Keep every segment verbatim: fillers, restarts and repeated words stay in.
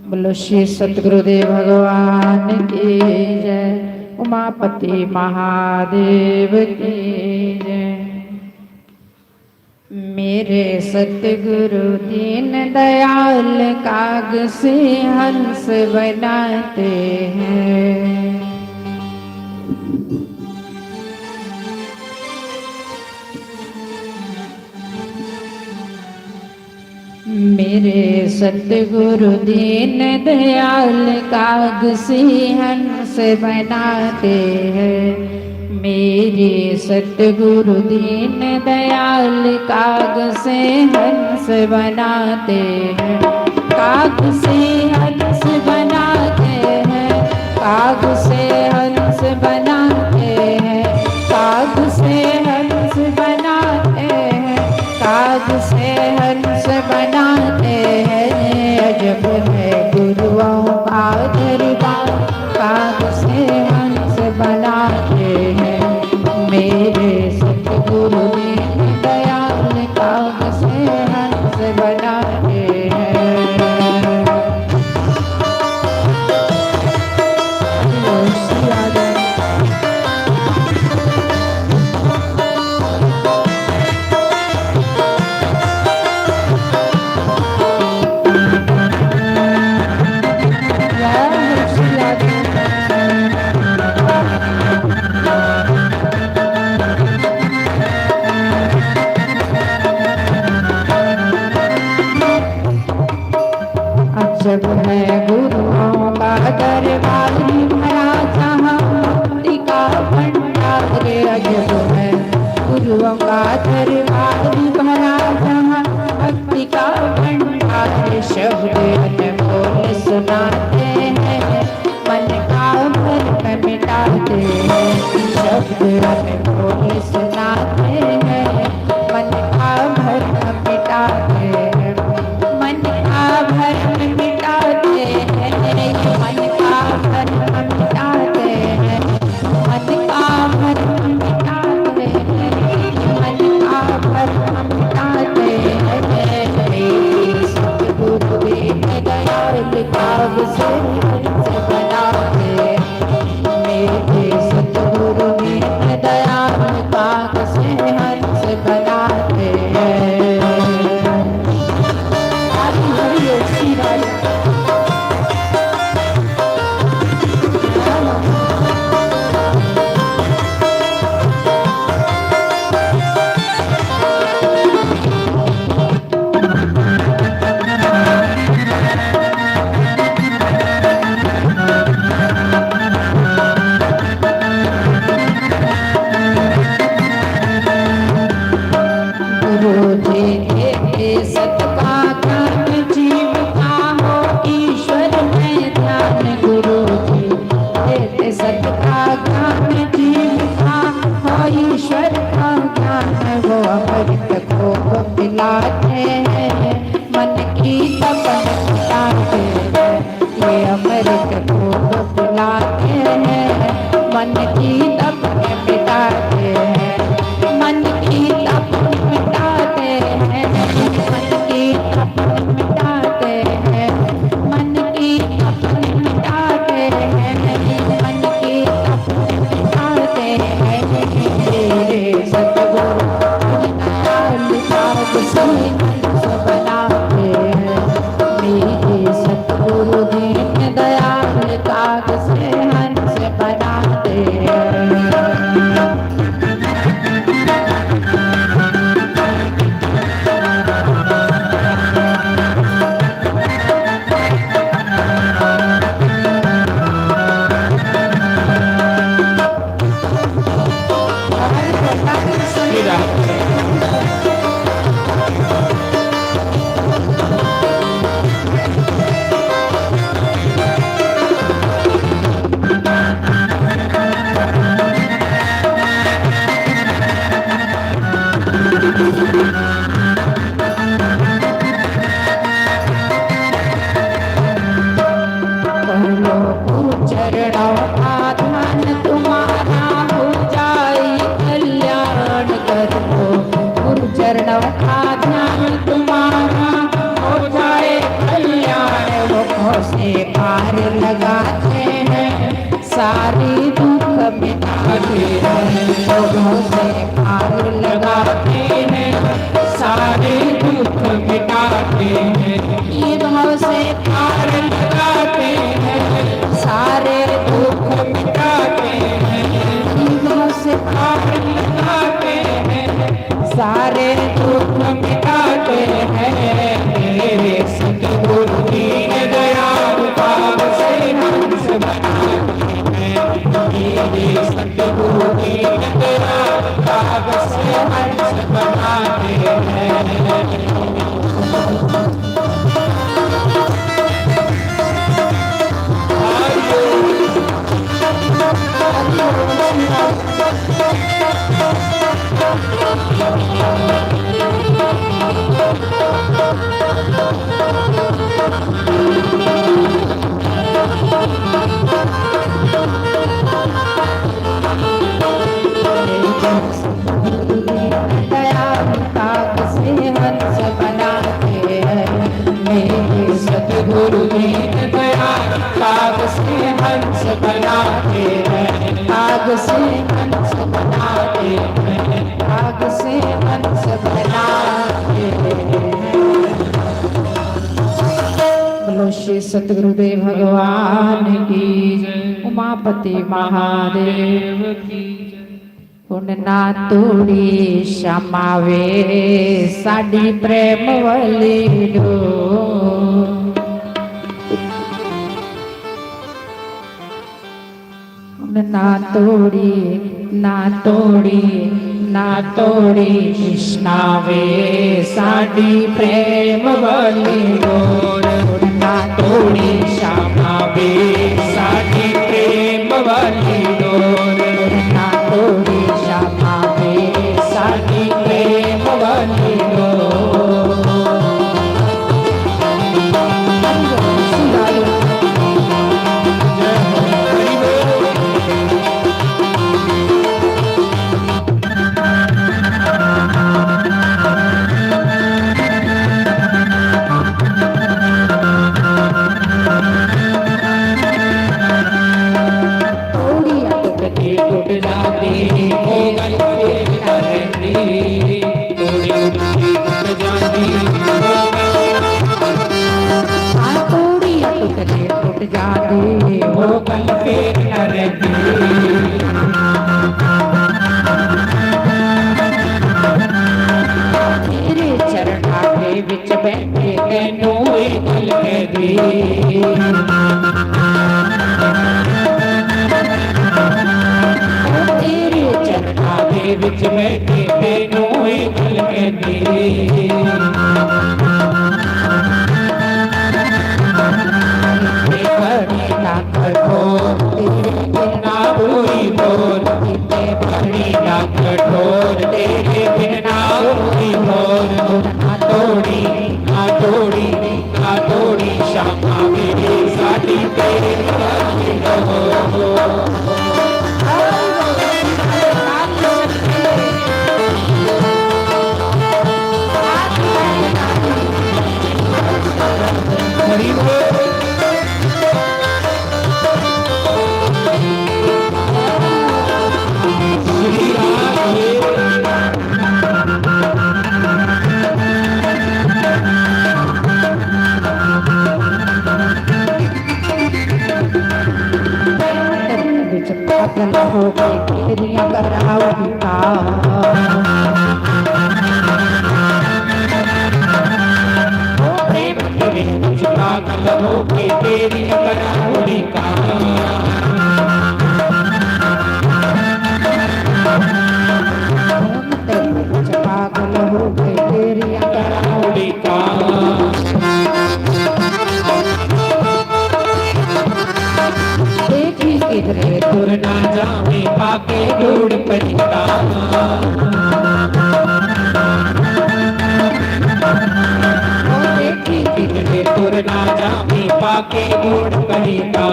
बोलो श्री सतगुरुदेव भगवान की जय, उमापति महादेव की जय। मेरे सतगुरु दीन दयाल, काग से हंस बनाते हैं। मेरे सतगुरु दीन दयाल, काग से हंस बनाते हैं। मेरे सतगुरु दीन दयाल, काग से हंस बनाते हैं। काग से हंस बनाते हैं, काग से हंस बनाते हैं, काग से हंस बनाते हैं, काग से हंस बनाते हैं। अजब है गुरुओं का दरबार, काग से हंस बनाते हैं। मेरे सतगुरु दीन दयाल, काग से हंस बनाते हैं। अजब है गुरुओं का दरबार भरा, जहाँ भक्ति का भंडार। अजब है गुरुओं का दरबार भरा, जहाँ भक्ति का भंडार। शब्द अनमोल सुनाते हैं, मन का भरम मिटाते हैं। शब्द अनमोल सुनाते हैं, मन का भरम मिटाते हैं। मन का भरम मिटाते हैं, मन का भरम मिटाते हैं। मन का भरम मिटाते हैं, मन का भरम मिटाते हैं। मेरे सतगुरु दीन दयाल, काग से हंस बनाते हैं। मेरे सतगुरु दीन दयाल, काग से हंस बनाते हैं। हरि हरि श्री राधे। गुरु जी देते सत का ज्ञान, जीवता हो ईश्वर में ध्यान। गुरु जी देते सत का ज्ञान, जीवता हो ईश्वर का ज्ञान। वो अमृत को पिलाते हैं, मन की तपन मिटाते हैं। ये अमृत को पिलाते हैं, मन की तपन मिटाते हैं। मन की तपन मिटाते हैं, मन की तपन मिटाते हैं। मन की तपन मिटाते हैं, मन की तपन मिटाते हैं। मेरे सतगुरु दीनदयाल, काग से हंस बनाते हैं। मेरे सतगुरु दीन दयाल, काग से हंस बनाते हैं। मिटाते हैं, पौधों से पार लगाते हैं, सारे दुख मिटाते हैं। ये भाव से पार लगाते हैं, सारे दुख मिटाते हैं। ये भाव से पार लगाते हैं, सारे दुख मिटाते हैं। मेरे सतगुरु दीन दयाल पाव से हंस बनाते हैं। मेरे सतगुरु दीन दयाल पाव से हंस बनाते हैं। दयाल पाव से हंस बनाते हैं। मेरे सतगुरु दीन दयाल पाव से हंस बनाते हैं, पाव से हंस बनाते हैं, पाव से हंस बनाते हैं। बोलो श्री सतगुरुदेव भगवान की जय। उमापति महादेव की जय। हुण ना तोड़ी श्यामा वे साडी प्रेम वाली डोर। हुण ना तोड़ी, ना तोड़ी, ना तोड़ी कृष्णा वे साडी प्रेम वाली डोर। हुण ना तोड़ी श्यामा वे साडी प्रेम वाली डोर। ना तोड़ी श्यामा वे साडी प्रेम वाली डोर। तोड़ी टुट के टुट जाती, वो गल फिर न रहती। तोड़ी टुट के टुट जाती, वो गल, हाँ, तोड़ी टुट के टुट जाती, वो गल फिर न रहती। तेरे चरणा के विच बैठे तैनू ये गल कहदी। तेरे चरणा दे विच बैठे तैनू ये गल कहदी। बड़ी ना कठोर तेरे बिन ना कोई बोल, इतने बड़ी ना कठोर तेरे बिन ना कोई बोल। ना तोड़ी, ना तोड़ी, ना तोड़ी श्यामा मेरी साडी तेरी। हरि बोल। श्री राधे। प्रेम विच पागल हो के तेरियां करावता। ओ प्रेम तेरे विच पागल हो के तेरियां करावता। प्रेम तेरे विच पागल हो के तेरियां करावता। देखी किधरे तुर ना जावे पाके धूड़ परीदा। ओ देखी किधरे तुर ना जावे पाके धूड़ परीदा।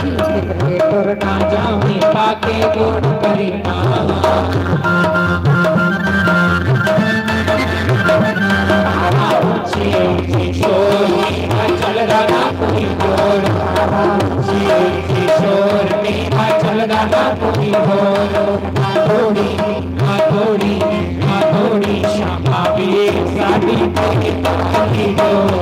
किधरे तुर ना जावे पाके धूड़ परीदा। ऊंचे ऊंचे शोर में चल रहा थोड़ी, थोड़ी, थोड़ी क्षमा भी साडी थोड़ी, थोड़ी।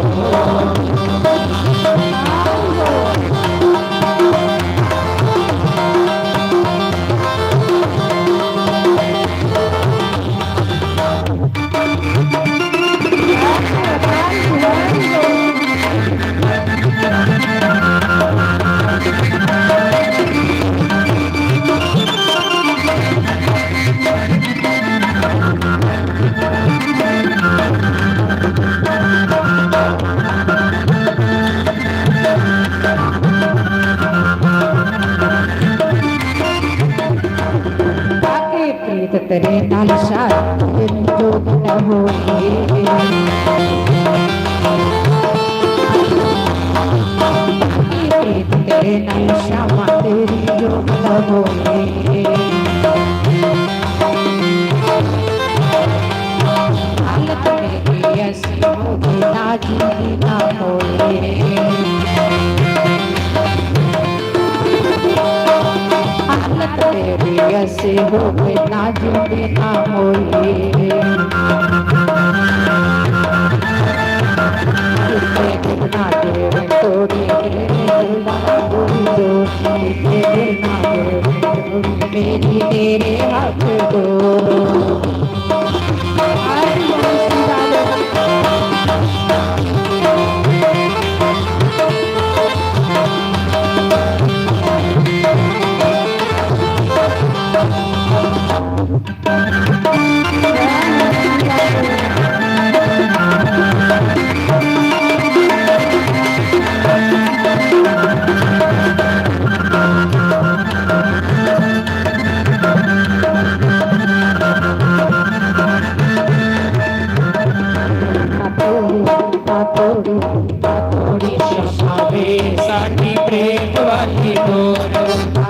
बाकी प्रीत तेरे नाल शायद तेरी जोग न होई। बाकी प्रीत तेरे नाल शामा तेरी जोग न होई। हालत मेरी ऐसी होगी ना जी ना होए। हालत मेरी ऐसी होगी ना जी ना होए। इतने दिन ना देवे तोड़ी, इतने दिन ना देवे तोड़ी, इतने दिन ना देवे तोड़ी, मेरी तेरे हाथ दो। थोड़ी, थोड़ी शामा वे साडी प्रेम वाली डोर।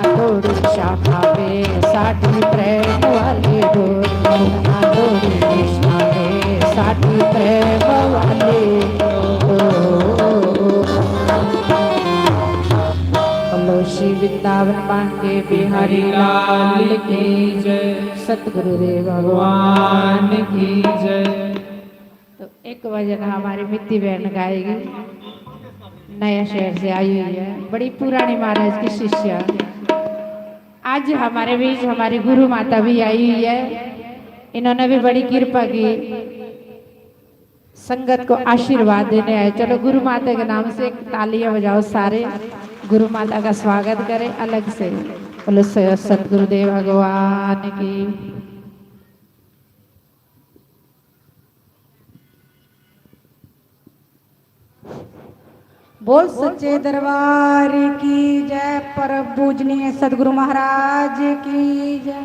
थोड़ी शामा वे साडी प्रेम वाली डोर। थोड़ी शामा वे साडी प्रेम वाली डोर। बोलो श्री वृंदावन बांके बिहारी लाल की जय। सतगुरुदेव भगवान की जय। तो एक भजन हमारी मित्ती बहन गाएगी, नया शहर से आई हुई है, बड़ी पुरानी महाराज की शिष्या। आज हमारे बीच हमारी गुरु माता भी आई हुई है, इन्होंने भी बड़ी कृपा की, संगत को आशीर्वाद देने आए। चलो गुरु माता के नाम से एक तालियां बजाओ सारे, गुरु माता का स्वागत करें अलग से। बोलो स-, सतगुरुदेव भगवान की। बोल सच्चे दरबार की जय, परम पूजनीय सतगुरु महाराज की जय।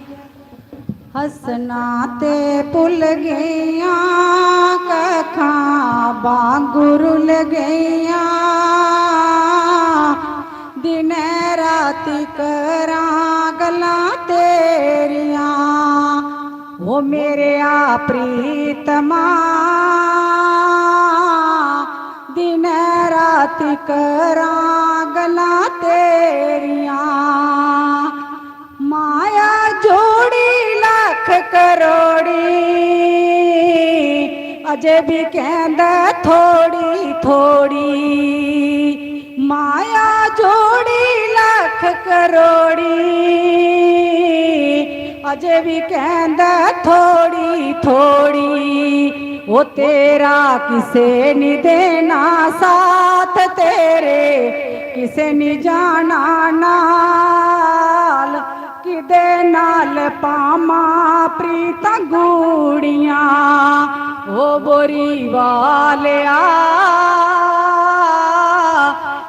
हंसना ते भुल गईयां, कखां बांगुर रुल गईयां, दिनै राती करां गल्लां तेरियां। ओ मेरेआ प्रीतमा, दिनै राती करां गल्लां तेरियां। माया जोड़ी लख करोड़ी, अजे भी कहंदा थोड़ी थोड़ी। माया जोड़ी लख करोड़ी, अजे भी कहंदा थोड़ी थोड़ी। ओ तेरा किसे नी देना साथ, तेरे किसे नी जाना नाल। किदे नाल पावां प्रीतां गूढ़ियां, ओ बोरी वालेआ।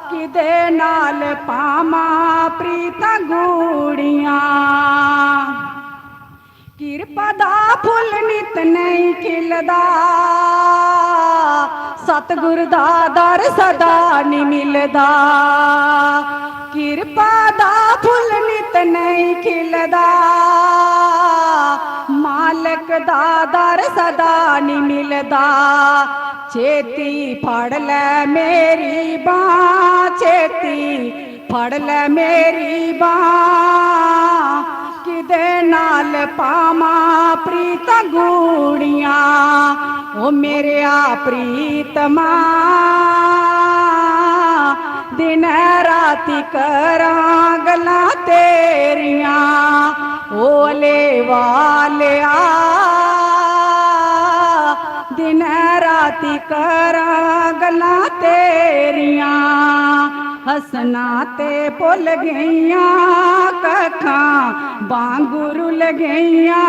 किदे नाल पावां प्रीतां गूढ़ियां। किरपा दा फुल्ल नित नेईं खिलदा, सतगुर दा दर सदा निं मिलदा। किरपा दा फुल्ल नित नेईं खिलदा, मालक दा दर सदा निं मिलदा। छेती फड़ लै मेरी बांह्, छेती फड़ लै मेरी बांह्, कि दे नाल पावां प्रीतां गूढ़ियां, ओ मेरेआ प्रीतमा, दिनै रातीं करां गल्लां तेरियां, ओ अले वालेआ, दिनै रातीं करां गल्लां तेरियां। हस्सना ते भुल्ल गेइयां, कक्खां बांगू रुल गेइयां।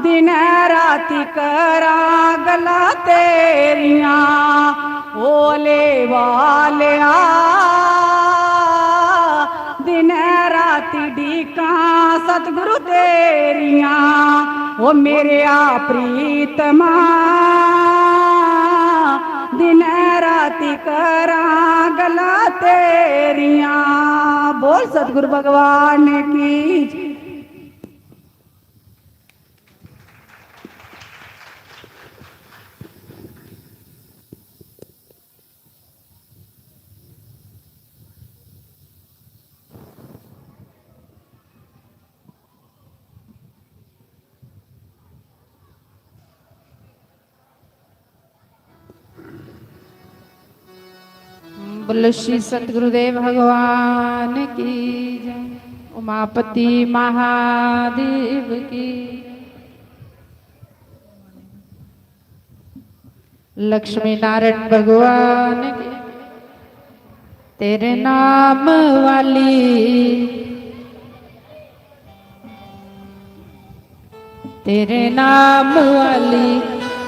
दिनै रातीं करां गल्लां तेरियां, ओ अले वालेआ। दिनै रातीं डीकां सतगुरु तेरियां, ओ मेरेआ प्रीतमा, दिनै रातीं करां गल्लां तेरियां। बोल सतगुरु भगवान की। बोलो श्री सतगुरुदेव भगवान की जय, उमापति महादेव की, लक्ष्मी नारायण भगवान की। तेरे नाम वाली, तेरे नाम वाली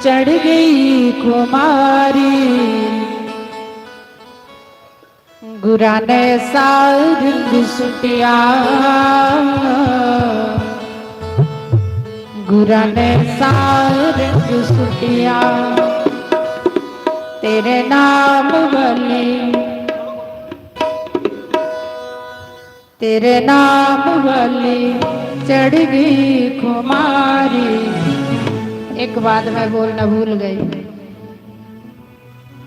चढ़ गई खुमारी। गुरा ने सारंग सुटिया, गुरा ने सारंग सुटिया, तेरे नाम वाली, तेरे नाम वाली चढ़ गई खुमारी। एक बात मैं बोलना भूल गई।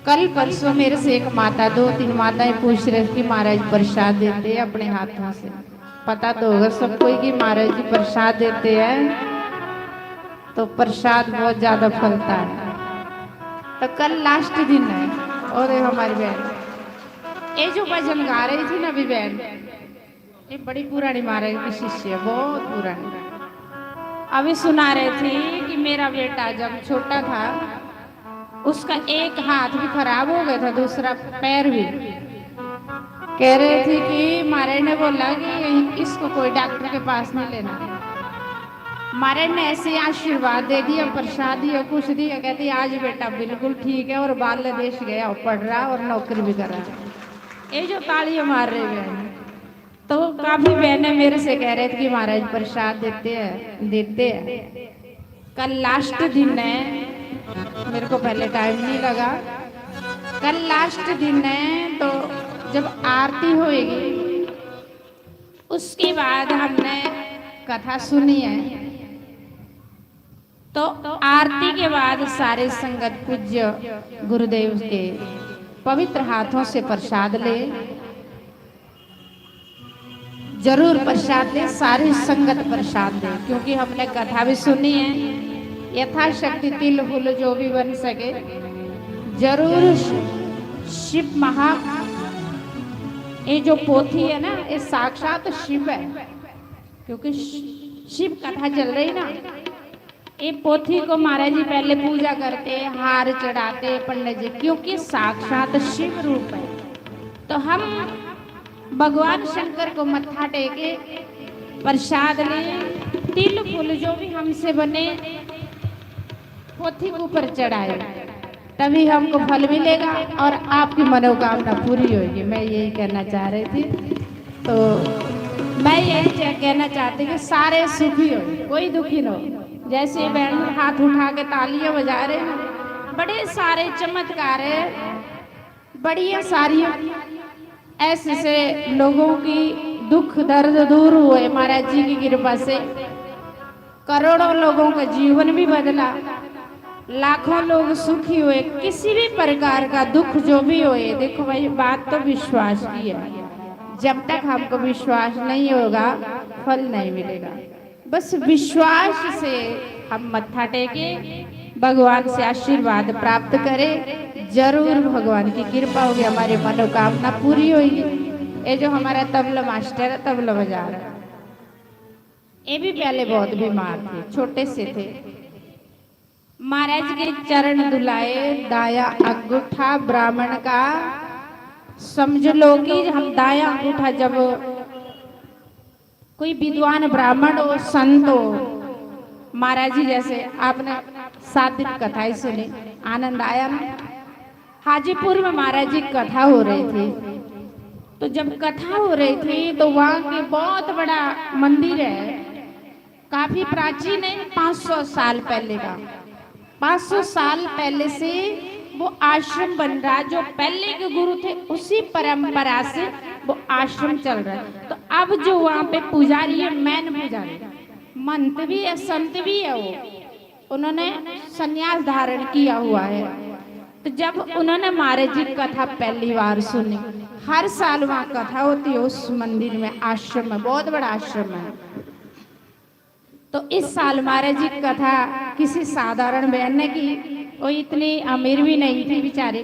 कल परसों मेरे से एक माता, दो तीन माताएं पूछ रहे कि महाराज प्रसाद देते हैं अपने हाथों से। पता तो होगा सबको कि महाराज जी प्रसाद देते हैं तो प्रसाद बहुत ज्यादा फलता है। तो कल लास्ट दिन है और ये हमारी बहन, ये जो भजन गा रही थी ना अभी बहन, ये बड़ी पुरानी महाराज की शिष्य है, बहुत पुरानी। अभी सुना रहे थे कि मेरा बेटा जब छोटा था, उसका एक हाथ भी खराब हो गया था, दूसरा पैर भी। कह रहे थे कि महाराज ने बोला कि इसको कोई डॉक्टर के पास नहीं लेना। महाराज ने ऐसे आशीर्वाद दे दिया, प्रसाद दिया, कुछ दिया, कहते आज बेटा बिल्कुल ठीक है और बांग्लादेश गया, पढ़ रहा और नौकरी भी कर रहा है। ये जो तालियां मार रहे हैं, तो काफी बहनें मेरे से कह रहे थे कि महाराज प्रसाद देते हैं, देते हैं। कल लास्ट दिन है, मेरे को पहले टाइम नहीं लगा। कल लास्ट दिन है, तो जब आरती होएगी, उसके बाद हमने कथा सुनी है। तो आरती के बाद सारे संगत पूज्य गुरुदेव के पवित्र हाथों से प्रसाद ले। जरूर प्रसाद ले, सारी संगत प्रसाद ले, क्योंकि हमने कथा भी सुनी है। यथाशक्ति तिल फूल जो भी बन सके, जरूर शि-, शिव महा, ये जो पोथी है ना, ये साक्षात शिव है, क्योंकि शि-, शिव कथा चल रही ना। ये पोथी को महाराज जी पहले पूजा करते, हार चढ़ाते पंडित जी, क्योंकि साक्षात शिव रूप है। तो हम भगवान शंकर को मत्था टेके, प्रसाद लें, तिल फूल जो भी हमसे बने, पोथी के ऊपर चढ़ाए, तभी हमको फल मिलेगा और आपकी मनोकामना पूरी होगी। मैं यही कहना चाह रही थी। तो मैं यही च-, कहना चाहती कि सारे सुखी हो, कोई दुखी ना हो। जैसे बहन हाथ उठा के तालियां बजा रहे हैं, बड़े सारे चमत्कार है, बड़ियां सारी ऐसे से लोगों की दुख दर्द दूर हुए महाराज जी की कृपा से। करोड़ों लोगों का जीवन भी बदला, लाखों लोग सुखी हुए। किसी भी प्रकार का दुख जो भी होए, देखो भाई, बात तो विश्वास की है। जब तक हमको विश्वास नहीं होगा, फल नहीं मिलेगा। बस विश्वास से हम मत्था टेके, भगवान से आशीर्वाद प्राप्त करें, जरूर भगवान की कृपा होगी, हमारी मनोकामना पूरी होगी। ये जो हमारा तबला मास्टर है, तबला बजा रहा है, ये भी पहले बहुत बीमार थे, छोटे से थे। महाराज के चरण दुलाए, दाया अंगूठा ब्राह्मण का। समझ लो कि हम दाया अंगूठा, जब कोई विद्वान ब्राह्मण हो, संत हो, महाराज जी जैसे, आपने सात दिन कथा ही सुनी, आनंद आया ना? हाजीपुर में महाराज जी कथा हो रही थी, तो जब कथा हो रही थी तो वहाँ के बहुत बड़ा मंदिर है, काफी प्राचीन है, पाँच सौ साल पहले का। पाँच सौ साल पहले से वो आश्रम बन रहा, जो पहले के गुरु थे उसी परंपरा से वो आश्रम चल रहा है। तो अब जो वहाँ पे पुजारी है, मेन पुजारी, महंत भी है, संत भी है, वो, उन्होंने संन्यास धारण किया हुआ है। तो जब उन्होंने महाराज जी की कथा पहली बार सुनी, हर साल वहाँ कथा होती है उस मंदिर में, आश्रम में, बहुत बड़ा आश्रम है। तो इस साल महाराज जी की कथा किसी साधारण बहन ने की, वो इतनी अमीर भी नहीं थी बेचारी,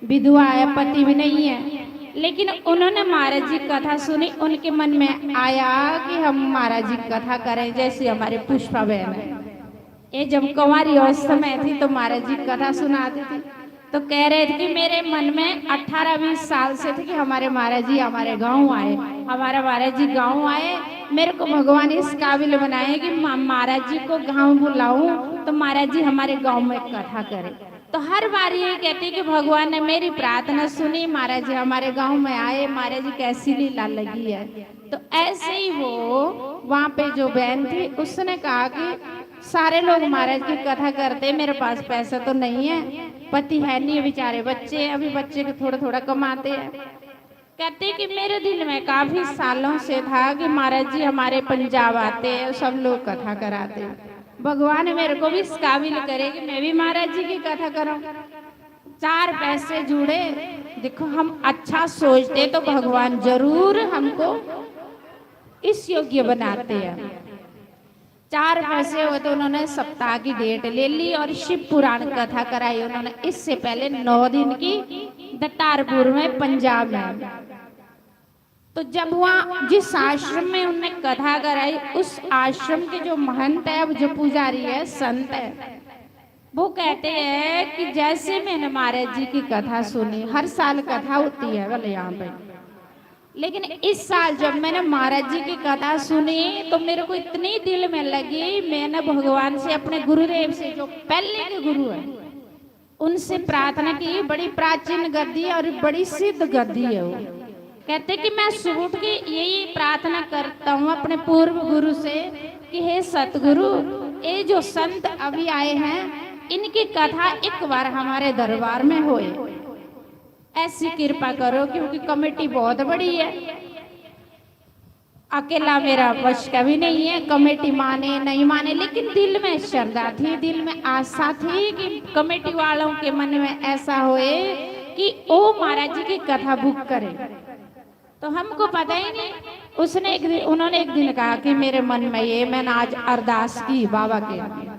विधवा है, पति भी नहीं है, लेकिन उन्होंने महाराज जी की कथा सुनी। उनके मन में आया कि हम महाराज जी की कथा करें, जैसे हमारे पुष्पा बहन है। ये जब कुंवारी अवस्था में थी तो महाराज जी की कथा सुनाती थी, तो कह रहे थे कि मेरे मन में अठारह बीस साल से थे कि हमारे महाराज जी हमारे गांव आए, हमारे महाराज जी गांव आए, मेरे को भगवान इस काबिल बनाए कि मा-, महाराज जी को गांव बुलाऊं, तो महाराज जी हमारे गांव में कथा करें। तो हर बार ये कहती कि भगवान ने मेरी प्रार्थना सुनी, महाराज जी हमारे गांव में आए, महाराज जी कैसी लीला लगी है। तो ऐसे ही वो वहाँ पे जो बहन थी, उसने कहा कि सारे लोग महाराज की कथा करते, मेरे पास पैसा तो नहीं है, पति है नहीं, बेचारे बच्चे, अभी बच्चे को थोड़ा थोड़ा कमाते हैं। कहते कि मेरे दिल में काफी सालों से था कि महाराज जी हमारे पंजाब आते हैं, सब लोग कथा कराते हैं। भगवान मेरे को भी इस काबिल करे कि मैं भी महाराज जी की कथा करूं। चार पैसे जुड़े। देखो, हम अच्छा सोचते तो भगवान जरूर हमको इस योग्य बनाते हैं। चार पैसे हुए तो उन्होंने सप्ताह की डेट ले ली और शिव पुराण कथा कराई उन्होंने, इससे पहले नौ दिन की, दत्तारपुर में, पंजाब में। तो जब वहाँ जिस आश्रम में उनने कथा कराई, उस आश्रम के जो महंत है, अब जो पुजारी है, संत है, वो कहते हैं कि जैसे मैंने महाराज जी की कथा सुनी, हर साल कथा होती है बोले यहाँ पे, लेकिन इस साल जब मैंने महाराज जी की कथा सुनी तो मेरे को इतनी दिल में लगी, मैंने भगवान से, अपने गुरुदेव से, जो पहले के गुरु है, उनसे प्रार्थना की। बड़ी प्राचीन गद्दी और बड़ी सिद्ध गद्दी है वो। कहते कि मैं सुबह उठ के यही प्रार्थना करता हूँ अपने पूर्व गुरु से कि हे सतगुरु, ये जो संत अभी आए हैं, इनकी कथा एक बार हमारे दरबार में होए, ऐसी कृपा करो, क्योंकि कमेटी बहुत बड़ी है। अकेला मेरा वश का भी नहीं है, कमेटी माने नहीं माने, लेकिन दिल में श्रद्धा थी, दिल में आशा थी कि कमेटी वालों के मन में ऐसा होए कि वो महाराज जी की कथा बुक करे। तो हमको पता ही नहीं। उसने एक दिन, उन्होंने एक दिन कहा कि मेरे मन में ये, मैंने आज अरदास की बाबा के आगे,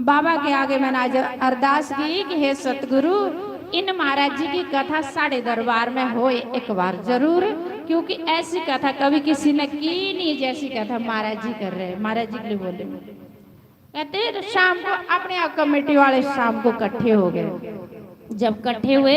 बाबा के आगे मैंने आज अरदास की कि हे सतगुरु, इन महाराज जी की कथा साढ़े दरबार में होए एक बार जरूर, क्योंकि ऐसी कथा कभी किसी ने की नहीं जैसी कथा महाराज जी कर रहे हैं, महाराज जी के लिए बोले। कहते हैं, शाम को अपने आप कमेटी वाले शाम को इकट्ठे हो गए। जब इकट्ठे हुए,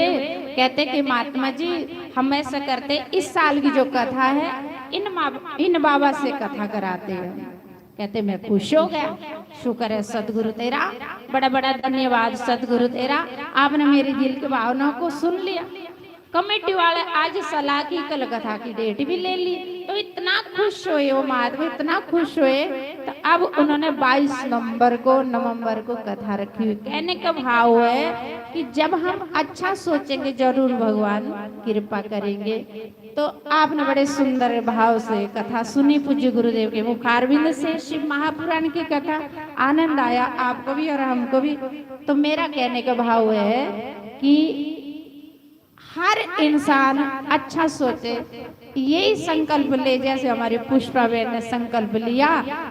कहते कि महात्मा जी, हम ऐसा करते, इस साल की जो कथा है, इन मा-, इन बाबा से कथा कराते हैं। कहते, मैं खुश हो गया, शुक्र है सतगुरु तेरा, बड़ा बड़ा धन्यवाद सतगुरु तेरा, आपने मेरे दिल की भावना को सुन लिया। कमेटी वाले आज सलाह की, कल कथा की डेट भी ले ली, तो इतना खुश हुए वो महात्मा, इतना खुश हुए। तो अब उन्होंने बाईस नवंबर को, नवंबर को कथा रखी हुई। कहने का भाव है कि जब हम अच्छा सोचेंगे, जरूर भगवान कृपा करेंगे। तो आपने बड़े सुंदर भाव से कथा सुनी पूज्य गुरुदेव के मुखारविंद से शिव महापुराण की कथा। आनंद आया आपको भी और हमको भी। तो मेरा कहने का भाव है कि हर इंसान अच्छा सोचे, यही संकल्प ले, जैसे हमारी पुष्पा बहन ने संकल्प लिया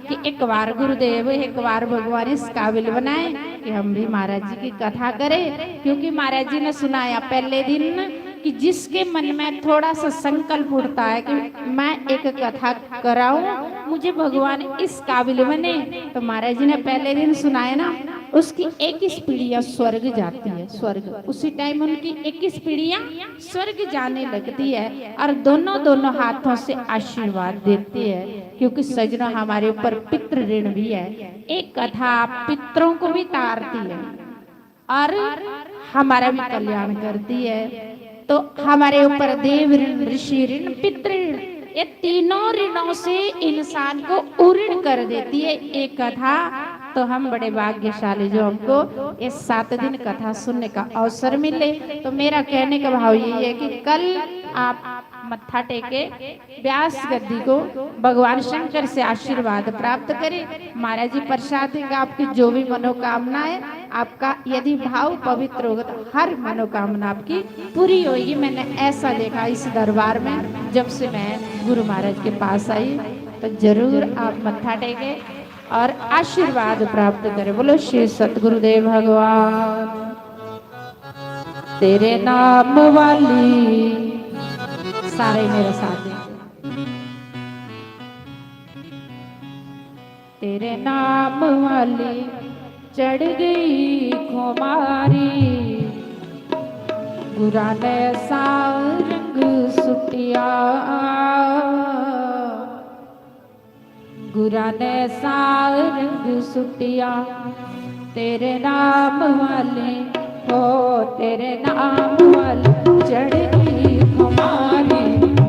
कि एक बार गुरुदेव, एक बार भगवान इस काबिल बनाए कि हम भी महाराज जी की कथा करें, क्योंकि महाराज जी ने सुनाया पहले दिन कि जिसके मन में थोड़ा सा संकल्प उठता है कि मैं एक कथा कराऊं, मुझे भगवान इस काबिल बने, तो महाराज जी ने पहले दिन सुनाया ना, उसकी इक्कीस पीढ़ियां स्वर्ग जाती है, स्वर्ग। उसी टाइम उनकी इक्कीस पीढ़ियां स्वर्ग जाने लगती है और दोनों, दोनों हाथों से आशीर्वाद देती है, क्योंकि सजनों, हमारे ऊपर पितृ ऋण भी है। एक कथा पितरों को भी तारती है और हमारा भी कल्याण करती है। तो हमारे ऊपर देव ऋण, ऋषि ऋण, पितृ ऋण, ये तीनों ऋणों से इंसान को उऋण कर देती है एक कथा। तो हम बड़े भाग्यशाली जो हमको ये सात दिन कथा सुनने का अवसर मिले। तो मेरा कहने का भाव यही है कि कल आप मत्था टेके, व्यास गद्दी को, भगवान शंकर से आशीर्वाद प्राप्त करें। महाराज जी प्रसाद देंगे, आपकी जो भी मनोकामना है, आपका यदि भाव पवित्र होगा तो हर मनोकामना आपकी पूरी होगी। मैंने ऐसा देखा इस दरबार में, जब से मैं गुरु महाराज के पास आई, तो जरूर आप मत्था टेके और आशीर्वाद प्राप्त करें। बोलो श्री सतगुरुदेव भगवान। तेरे नाम वाली, सारे मेरे साथ। तेरे नाम वाली चढ़ गई खुमारी, गुरा ने साव रंग सुटिया, गुरा ने साव रंग सुटिया। तेरे नाम वाले, हो तेरे नाम वाले चढ़ गई खुमारी,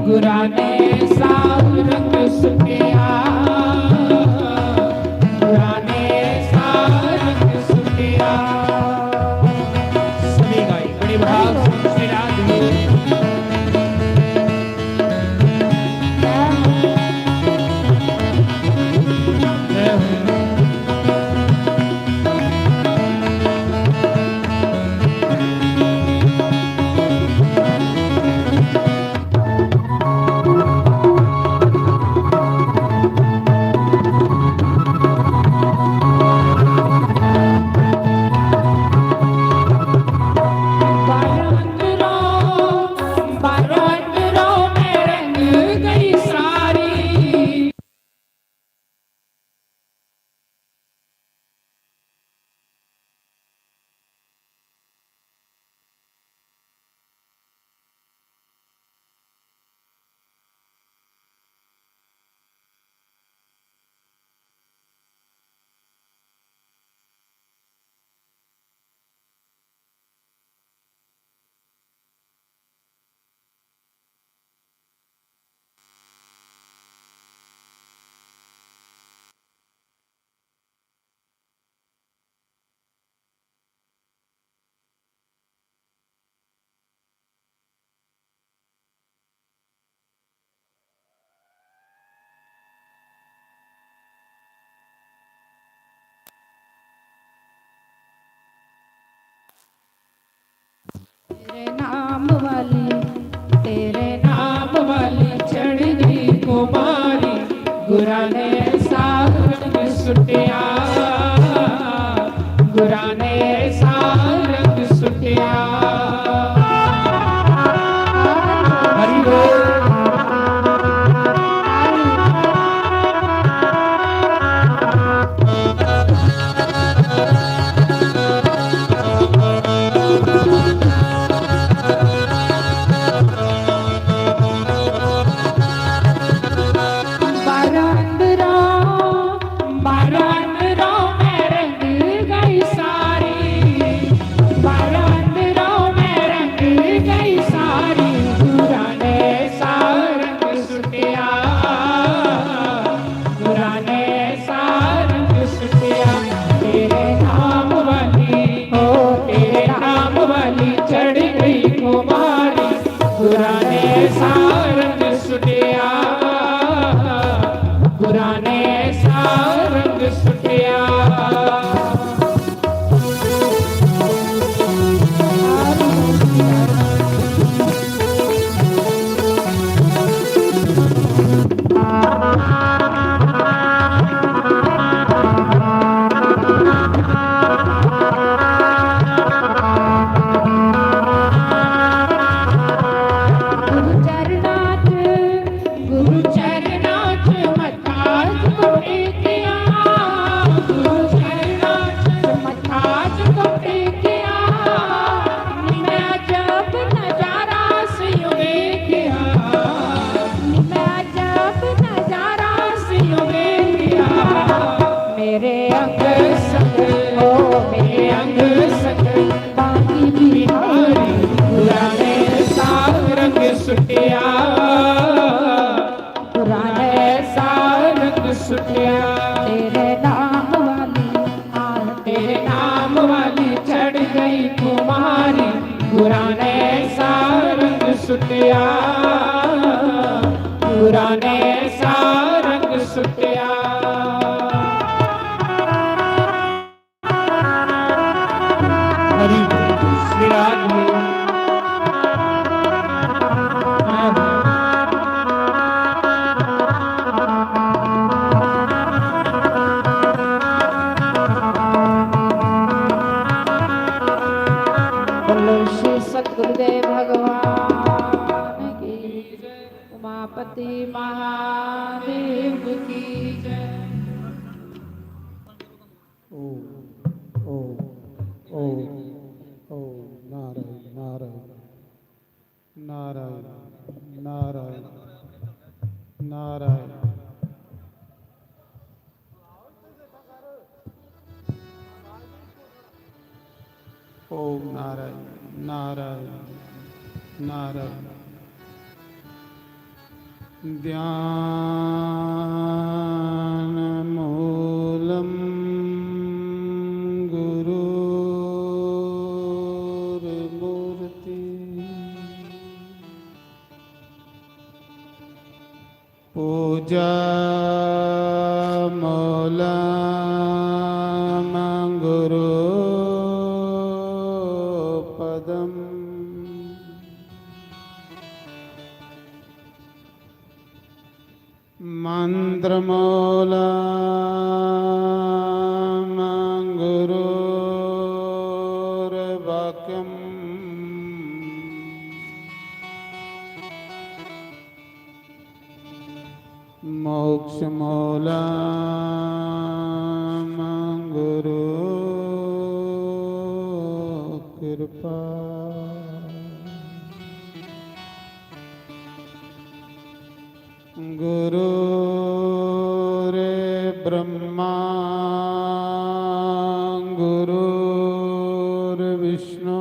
गुरा ने साव रंग सुटिया, गुरा ने साव रंग सुटिया। सभी गाई, बड़ी भाव से श्री राधे। तेरे नाम वाली, तेरे नाम वाली चढ़ गई खुमारी, गुरा ने साव रंग सुटिया, गुरा ने साव रंग सुटिया। हरि बोल। अंग संग, ओ मेरे अंग संग, बांकी बिहारी, गुरां ने सा रंग सुटिया, गुरां ने सा रंग सुटिया। तेरे नाम वाली, हाँ, तेरे नाम वाली चढ़ गई खुमारी, गुरां ने सा रंग सुटिया, गुरां ने सा रंग सुटिया। हरि विराज में। बोलो श्री सतगुरुदेव भगवान की, उमापति महादेव की जय। ओ, ओ, ओ, ओ, नारायण, नारायण, नारायण, नारायण, नारायण। ओम नारायण, नारायण, नारायण। ध्यानमूलं गुरोर्मूर्ति। पूजामूलं गुरोपदम्। मन्त्रमूलं गुरोर्वाक्यम्। मोक्षमूलं गुरोः कृपा। गुरोर्ब्रह्मा गुरोर्विष्णु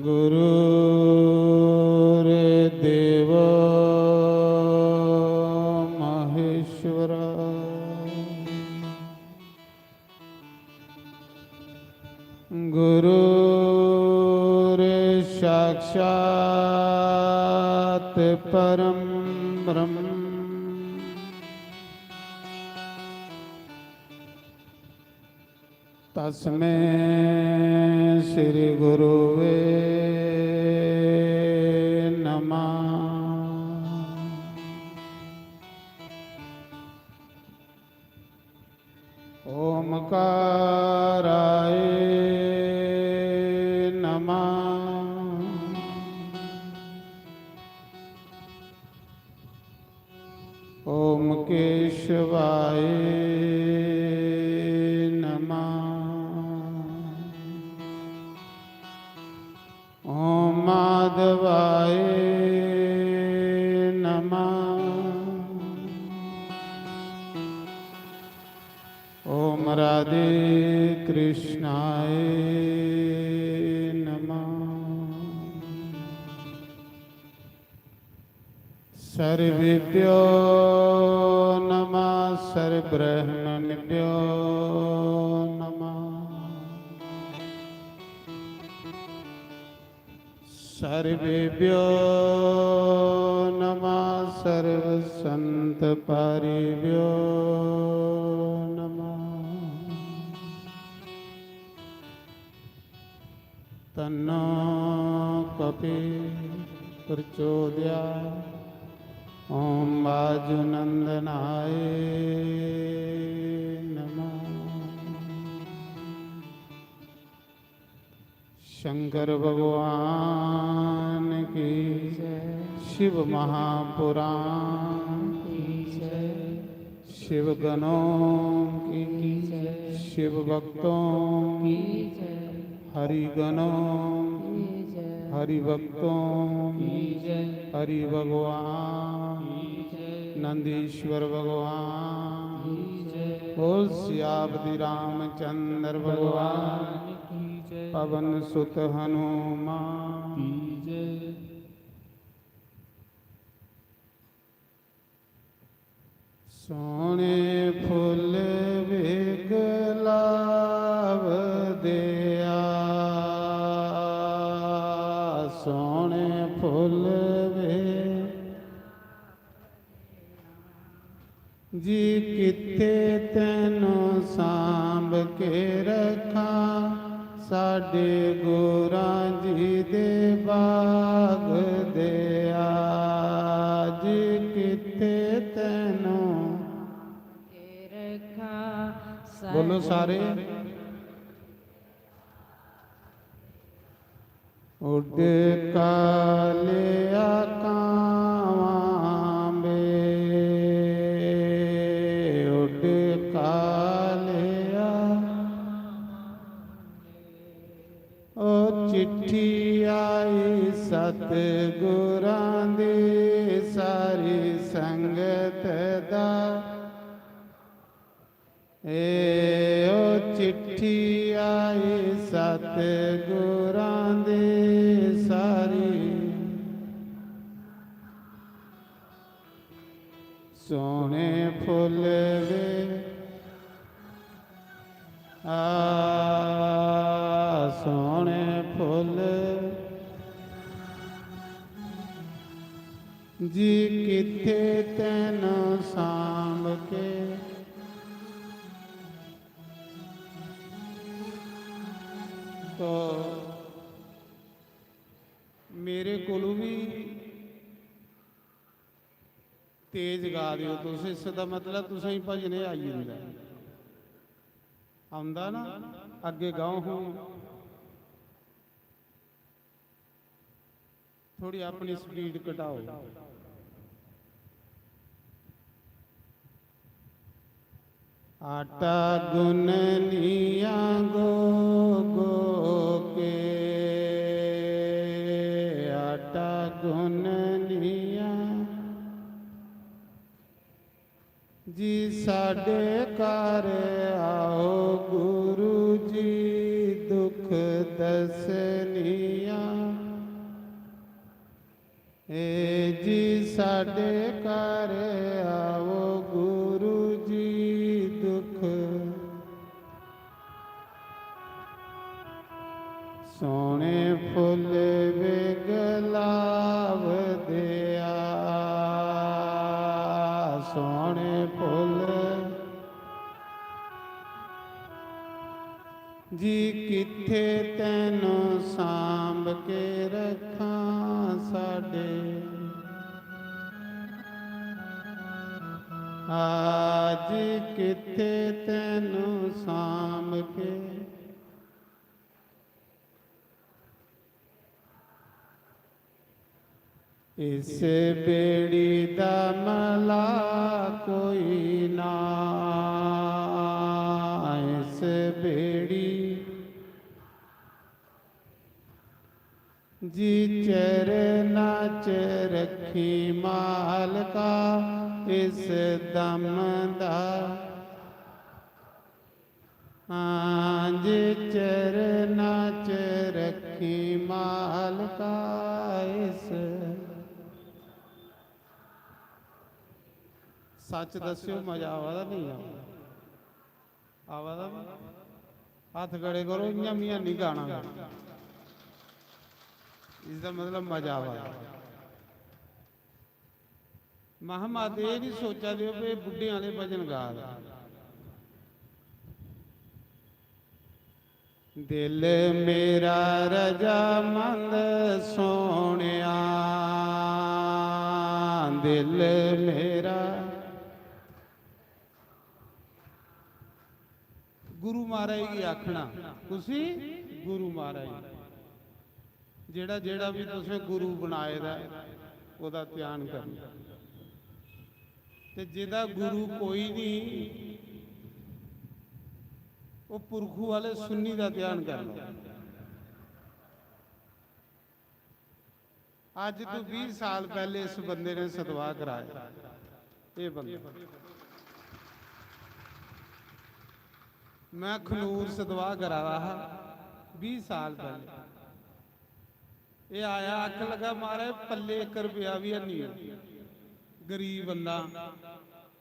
गुरोर्देवो महेश्वर। गुरोर्साक्षात् परं ब्रह्म। तस्मै श्री गुरुवे नमः। ओमकाराय नमः। ओम केशवाय नमः। ओम माधवाय नमः। ओम राधे कृष्णाय नमः। सर्वेभ्यो नमः, सर्वब्रह्मण्येभ्यो नमः। सर्वेभ्यो नमः, सर्वसंतपारिभ्यो नमः। तन्नो कपि प्रचोदयात्। ओम वायुनंदनाय नमः। शंकर भगवान की जय। शिव महापुराण की जय। शिव गणों की जय। शिव भक्तों की जय। हरि गणों की जय। हरि भक्तों की जय। हरि भगवान की जय। नंदीश्वर भगवान की जय। बोल सियापति रामचंद्र भगवान भगवान की जय। पवन सुत हनुमान की जय। सोहने फुल्ल विगलाव देआ, सोहने फुल्ल वे जी कित्थे तैनू सांभ के रखां, साडे गुरां जी दे बाग देआ जी कित्थे तैनू। बोलो सारे। उड कालिया कावां बे, उड कालिया। ओ चिट्ठी आई सतगुरां दी, सारी संगत दा। ए ओ चिट्ठी आई सतगुरां दी, सारी सोहने फुल्ल वे, आ सोहने फुल्ल जी कित्थे तैनू सांभ के। तो मेरे कोलू भी तेज गा दियो तुस, इस दा मतलब तुसें भजन आई जंदा, आंदा ना, अग्गे गाओ हूं। थोड़ी अपनी स्पीड घटाओ। आटा गुननिया गो गो के, आटा गुननिया जी साडे घर आओ गुरु जी, दुख दसनिया। ए जी साडे घर आओ गुरु जी, दुख सोहने फुल्ल विगलाव देआ, सोहने फुल्ल जी कित्थे तैनू सांभ के रखां साडे, आज कित्थे तैनू सांभ के। इस बेड़ी दा मला कोई ना, इस बेड़ी जी चरना च रखी मालका, इस दम दा हां जी चरना च रखी मालका इस। सच दस्सियो, मजा आवा दा, नहीं आवा दा? आवा दा? हत्थ खड़े करो, इ'यां मियां नहीं गाना। इसदा मतलब मजा आवा दा। महां, मत एह् निं सोचा दे ओ कि बुड्ढें आह्ले भजन गा दे। दिल मेरा रजामंद सोहणेआ, दिल मेरा। गुरु महाराज गी आखना, कुसी? गुरु महाराज गी। जेह्ड़ा, जेह्ड़ा बी तुसें गुरु बनाए दा ऐ, ओह्दा ध्यान करना। ते जेह्दा गुरु कोई निं, ओह् पुरखू आह्ले सुन्नी दा ध्यान करना। अज्ज तो बीह् साल पैह्ले इस बंदे ने सतवाह् कराया। एह् बंदा। मैं खनूर सदवाह करा दा हा बीह् साल पैह्ले। एह् आया, आखन लगा, "महाराज, पल्ले इक रपेआ बी हैनी ऐ, गरीब बंदा,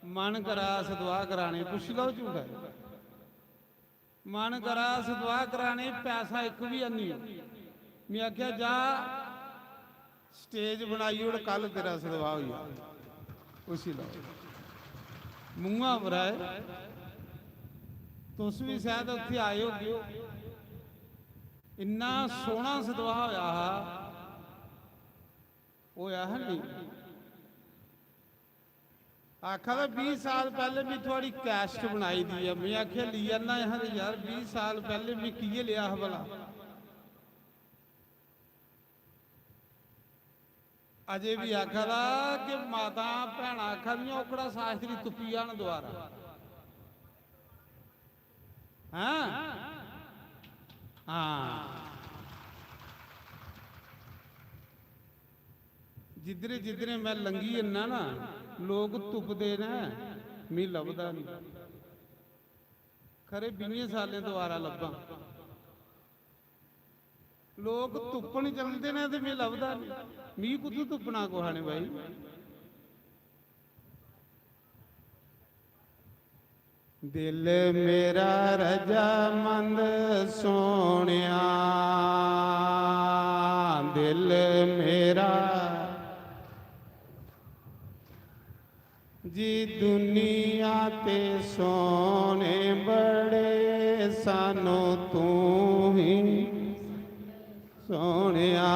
मन करा सदवाह कराने, पुच्छी लैओ झूठा ऐ।" मन करा सदवाह कराने, पैसा इक बी हैनी। में आखेआ, "जा, stage बनाई ओड़, कल तेरा सदवाह होई जाग।" उसी लाओ, मुंहा पर आए, तुस बी शायद उत्थे आए होगे। इन्ना सोहना सदवाह होया हा, होया हा नहीं? आखा दा, "बीह् साल पैह्ले में थुआड़ी cassette बनाई दी ऐ।" में आखेआ, "ली आना हां ते यार, बीह् साल पैह्ले में कि'यै लेआ हा भला?" अजे बी आखा दा कि माता भैनां आखा दियां, "ओकड़ा शास्त्री तुप्पी आन दोबारा।" हां? हां। जिद्धरे जिद्धरे मैं लंघी जन्ना ना, लोक तुपदे न, मी लभदा निं। खरे बीहें सालें दोबारा लब्भां। लोक तुप्पन चलदे न ते मी लभदा निं। मी कुत्थूं तुप्पना कुसै ने भाई? दिल मेरा रजामंद सोहणेआ, दिल मेरा जी दुनिया ते सोहणे बड़े, सानू तू ही सोहणेआ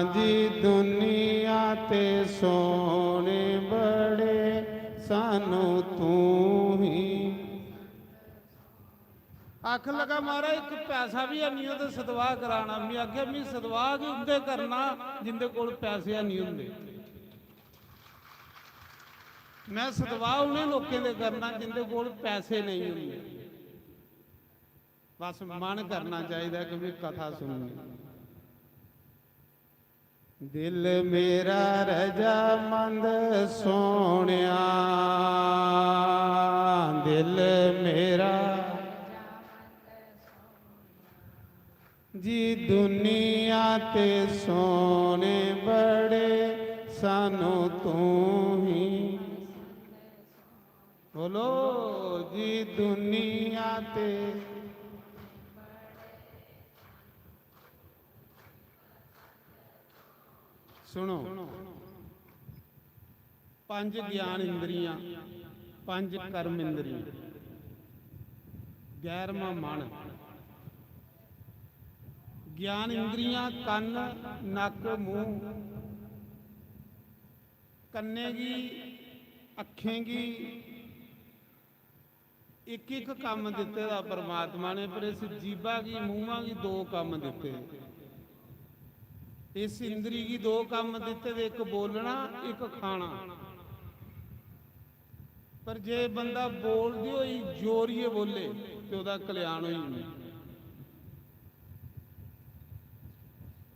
जी दुनिया ते सोहणे बड़े, सानू तू ही। आखन लगा, "महाराज, इक पैसा बी हैनी, ओह्दे सदवाह कराना।" में आखेआ, "मी सदवाह गै उं'दे करना जिं'दे कोल पैसे हैनी होंदे। मैं सदवाह उ'नें लोकें दे करना जिं'दे कोल पैसे नेईं होंदे।" बस मन करना चाहिदा कि भी कथा सुननी। दिल मेरा रजामंद सोहणेआ, दिल मेरा जी दुनिया ते सोहणे बड़े, सानू तू ही। बोलो जी दुनिया ते। सुनो, पंज ज्ञान इंद्रियां, पंज कर्म इंद्रियां, ग्यारहवां मन। ज्ञान इंद्रियां, कन्न, नक्क, मूंह। कन्ने गी, अक्खें गी इक इक कम्म दित्ते दा परमात्मा ने, पर इस जीभा गी, मूंहा गी दो कम्म दित्ते। इस इंद्री गी दो कम्म दित्ते दे, इक बोलना, इक खाना। पर जे बंदा बोलदे होई जोरियै बोले ते ओह्दा कल्याण होई जंदा।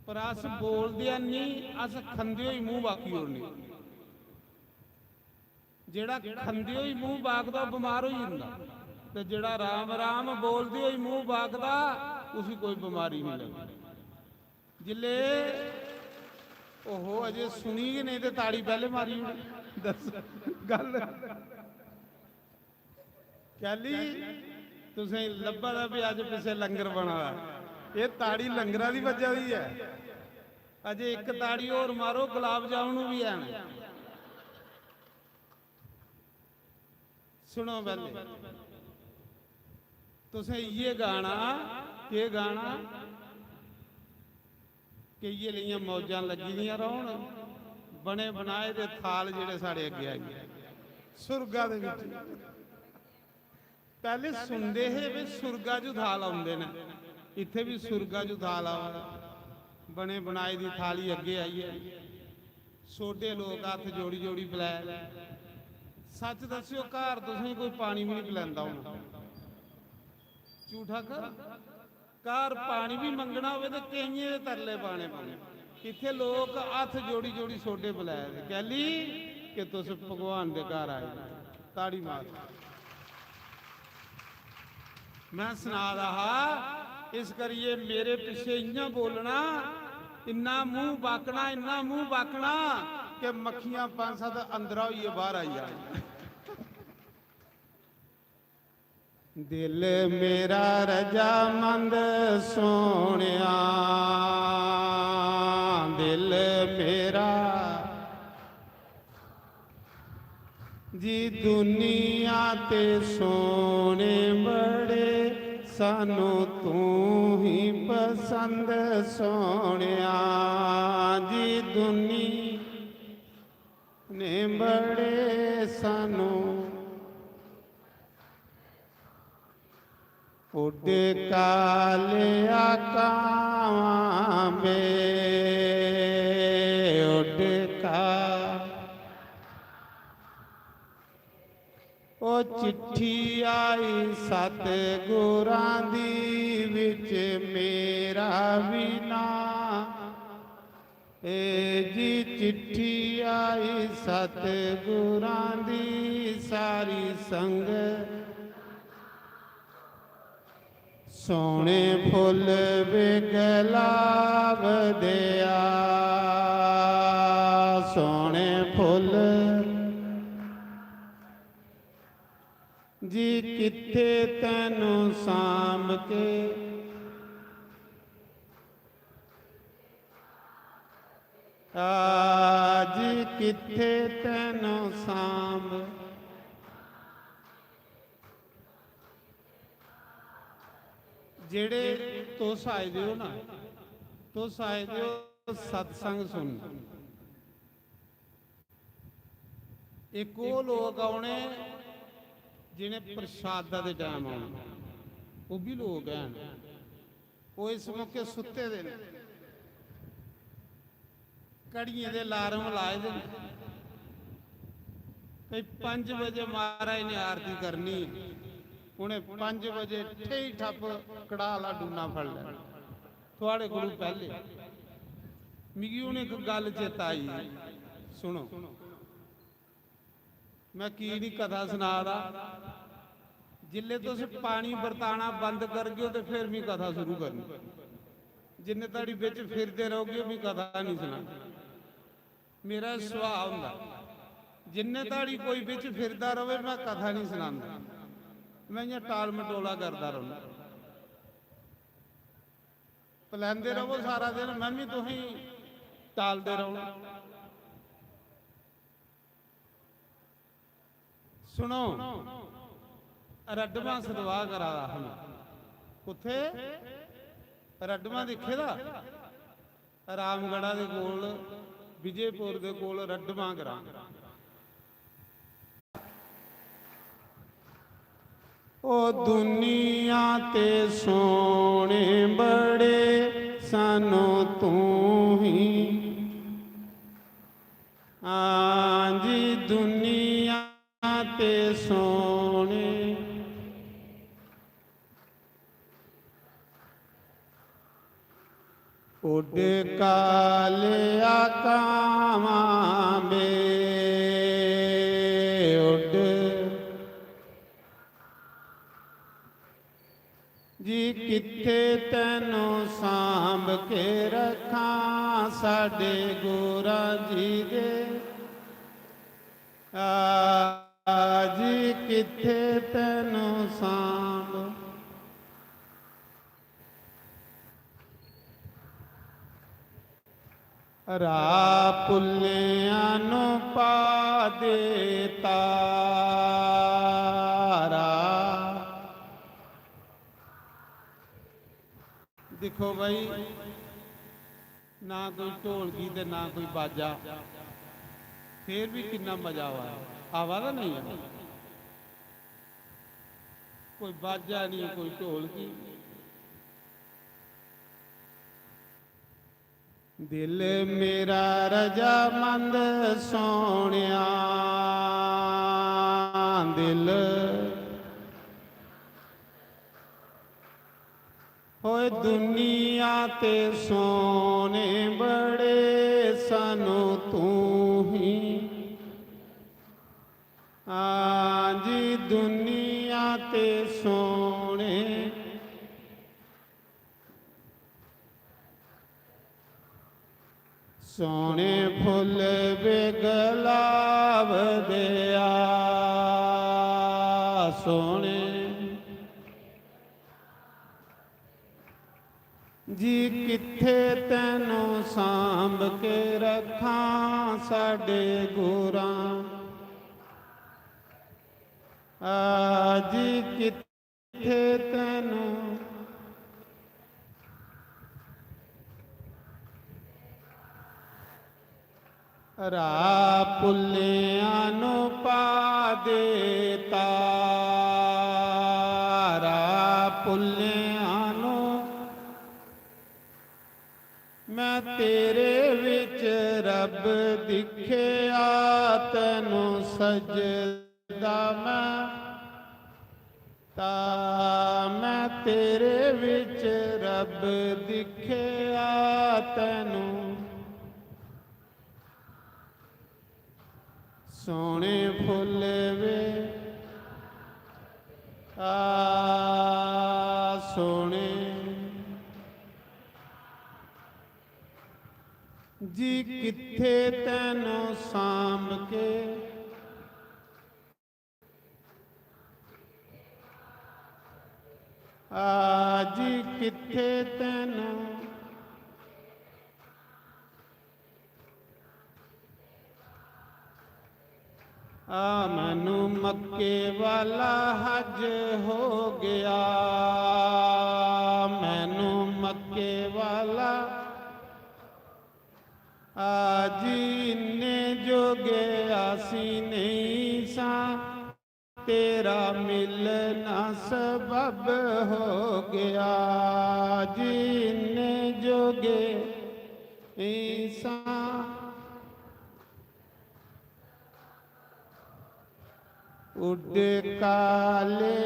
पर अस बोलदे निं, अस खंदे होई मूंह बाकी ओड़ने। जेह्ड़ा खंदे होई मूंह बाकदा, ओह् बमार होई जंदा, ते जेह्ड़ा राम राम बोलदे होई मूंह बाकदा, उसी कोई बमारी निं लगदी। जिल्ले, ओहो, अजे सुनी गै नेईं ते ताड़ी पैह्ले मारी ओड़ी। दस गल्ल कैली तुसें लब्भा दा भी अज्ज पिच्छे लंगर बना दा। एह् ताड़ी लंगरा दी बज्जा दी ऐ। अजे इक ताड़ी होर मारो, गुलाब जामुन बी हैन। सुनो पैह्ले, तुसें इ'यै गाना, केह् गाना? कि इ'यै लेइयां मौजां लग्गी दियां रौह्न, बने बनाए दे थाल जेह्ड़े साढ़े अग्गें आई गे सुरगा दे बिच। पैह्ले सुनदे हे भी सुरगा चू थाल औंदे न, इत्थै बी सुरगा चू थाल आवा दा। बने बनाए दी थाली अग्गें आई ऐ। सोडे लोक हत्थ जोड़ी जोड़ी पलै दे। सच्च दस्सेओ, घर तुसें कोई पानी बी निं पलैंदा होना। झूठा कर। घर पानी बी मंगना होवे ते केइयें दे तरले पाने पौने। इत्थै लोक हत्थ जोड़ी जोड़ी सोडे पलै दे। कैली? कि तुस भगवान दे घर आए। ताड़ी मार। मैं सना दा हा, इस करियै मेरे पिच्छे इ'यां बोलना, इन्ना मूंह बाकना, इन्ना मूंह बाकना कि मक्खियां पंज सत्त अंदरा होइयै बाहर आई जान। दिल मेरा रजामंद सोहणेआ, दिल मेरा जी। दुनिया ते सोहणे बड़े, सानू तू ही पसंद सोहणेआ जी। दुनिया ने बड़े सानू उड कालिया कावां बे, उड का। ओ चिट्ठी आई सतगुरां दी, विच मेरा भी नां। ए जी चिट्ठी आई सतगुरां दी, सारी संगत सोहणे फुल्ल बे गुलाब देआ, सोहणे फुल्ल जी कित्थे तैनू सांभ के। आज कित्थे तैनू सांभ। जेड़े तुस आए दे हो ना, तुस आए दे हो सत्संग सुन। इक ओह् लोक औने जि'नें प्रसादा दे टैम औना, ओह् बी लोक हैन। ओह् इस मौके सुत्ते दे न, घड़ियें दे अलार्म लाए दे न। भई पंज बजे महाराज ने आरती करनी, उ'नें पंज बजे ठेई ठप्प कड़ाह आह्ला डूना फड़ लैना। थुआड़े कोलू पैह्ले मिगी हून इक गल्ल चेता आई, सुनो। मैं की निं कथा सना दा? जिल्लै तुस पानी बरताना बंद करगे ओ ते फिर मी कथा शुरू करनी। जिन्ने धड़ी बिच फिरदे रहोगे, मी कथा निं सनानी। मेरा सुभाऽ होंदा, जिन्ने धड़ी कोई बिच फिरदा र'वै, मैं कथा निं सनांदा। मैं इ'यां टाल मटोला करदा रौह्ना। पलैंदे र'वो सारा दिन, मैं बी तुसें टालदे रौह्ना। सुनो, रडमा सतवाह करा दा हा मैं। कुत्थे? रडमा दिक्खे दा? रामगढ़ा दे कोल, विजयपुर दे कोल रडमा ग्रां। ओ दुनिया ते सोहणे बड़े, सानू तू ही। हां जी, दुनिया ते सोहणे। उड कालिया कावां बे, उड। जी कित्थे तैनू सांभ के रखां, साडे गुरां जी दे। आ जी कित्थे तैनू सांभ। राह पुल्लियां नू पा दे तारा। दिक्खो भाई, ना कोई ढोलकी ते ना कोई बाजा, फिर भी किन्ना मजा आवा दा, आवा दा नहीं आवा? कोई बाजा नहीं, कोई ढोलकी। दिल मेरा रजामंद सोहणिया, दिल होए दुनिया ते सोहणे बड़े, सानू तू ही। हां जी दुनिया ते सोने, सोने फुल्ल वे गुलाब दे आ, सोने। जी कित्थे तैनू सांभ के रखां साडे गुरां। आ जी कित्थे तैनू राह भुल्लेआं नू पा देता, राह भुल्लेआं नू। मैं तेरे विच रब दिखेआ, तैनू सजदा मैं। ता मैं तेरे विच रब दिखेआ, तैनू सोने फुल्ल वे आ, सोने। जी कित्थे तैनू सांभ के आ जी कित्थे तैनू आ मैनू मक्के वाला हज हो गया, मैनू मक्के वाला। आ जी इन्ने जोगे असी नहीं सां, तेरा मिलना सबब हो गया। जी इन्ने जोगे नहीं सां। उड काले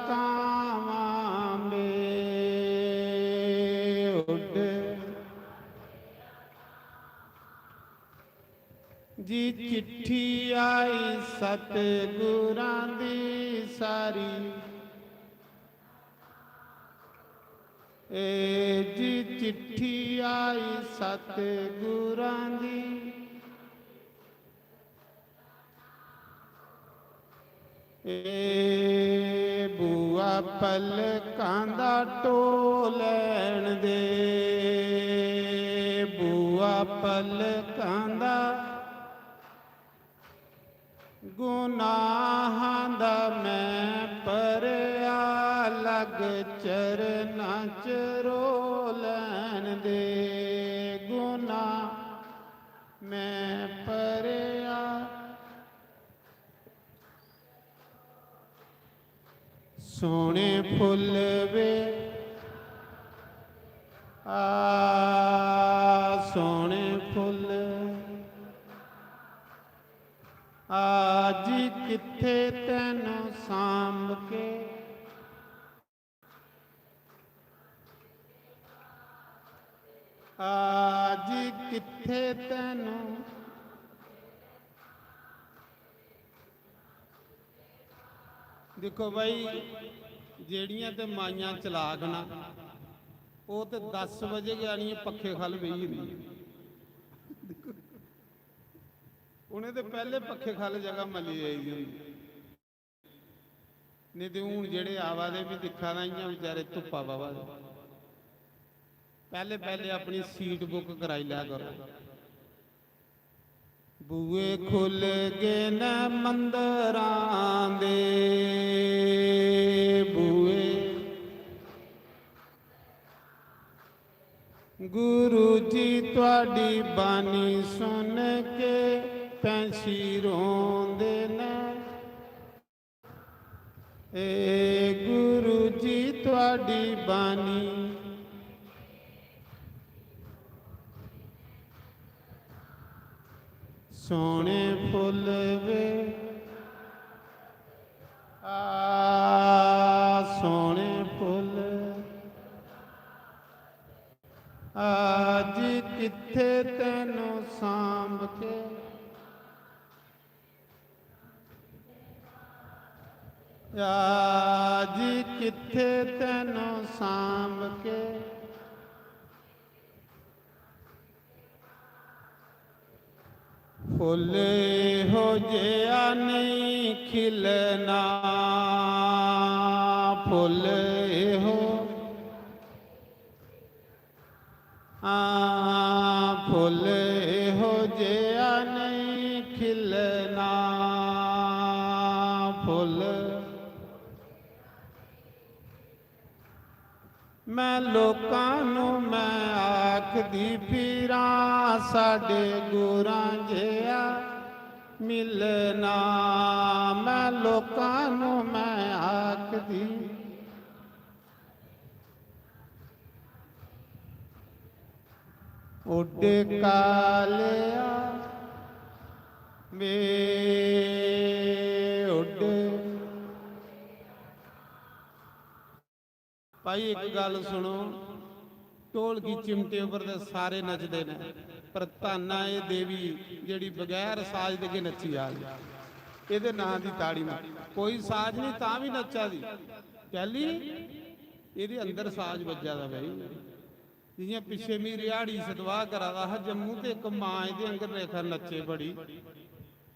कावां में उड। जी चिट्ठी आई सतगुरां दी सारी, ए जी चिट्ठी आई सतगुरां दी। ए बुआ पलकां दा टो लैन दे, बुआ पलकां दा। गुनाहां दा मैं परेआ, लग चरनां च रो लैन दे। गुनाह मैं परेआ। सोने फुल्ल वे आ, सोने फुल्ल। आ जी कित्थे तैनू सांभ के, आ जी कित्थे तैनू। दिक्खो भाई, जेह्ड़ियां ते माइयां चलाक न, ओह् ते दस बजे गै आनियै पक्खे ख'ल्ल बेही जंदियां। उ'नें ते पैह्ले पक्खे ख'ल्ल जगह मली लेई दी होंदी। नेईं ते हून जेह्ड़े आवा दे बी दिक्खा दा, इ'यां बेचारे धुप्पा बवा दे। पैह्ले पैह्ले अपनी सीट बुक कराई लै करो। बूए खु'ल्ल गे न मंदरां दे बूए। गुरु जी, तुहाडी बाणी सुन के पैंछी रोंदे न। ए गुरु जी, तुहाडी बाणी सोने फुल्ल वे, आ, सोने फुल्ल। आज कित्थे तैनू सांभ के, आज कित्थे तैनू सांभ के, फुल्ल हो जेहा नहीं खिलना, फुल्ल हो हां, फुल्ल एहो जेहा नेईं खिलना, फुल्ल। मैं लोकां नू मैं आखदी फिरां, साडे गुरां जेहा मिलना। मैं लोकां नू मैं आखदी उड्ड कालेआ वे उड्ड। भाई, इक गल्ल सुनो, ढोलकी चिमटे उप्पर ते सारे नचदे न, पर धन्न ऐ एह् देवी जेह्ड़ी बगैर साज दे गै नच्ची जा दी। एह्दे नांऽ दी ताड़ी मार, कोई साज निं तां बी नच्चा दी। कैह्ली? एह्दे अंदर साज बज्जा दा भाई। जि'यां पिच्छे मी रिहाड़ी सतवाह् करा दा हा जम्मू, ते इक मां एह्दे आंगर लेखा नच्चे, बड़ी,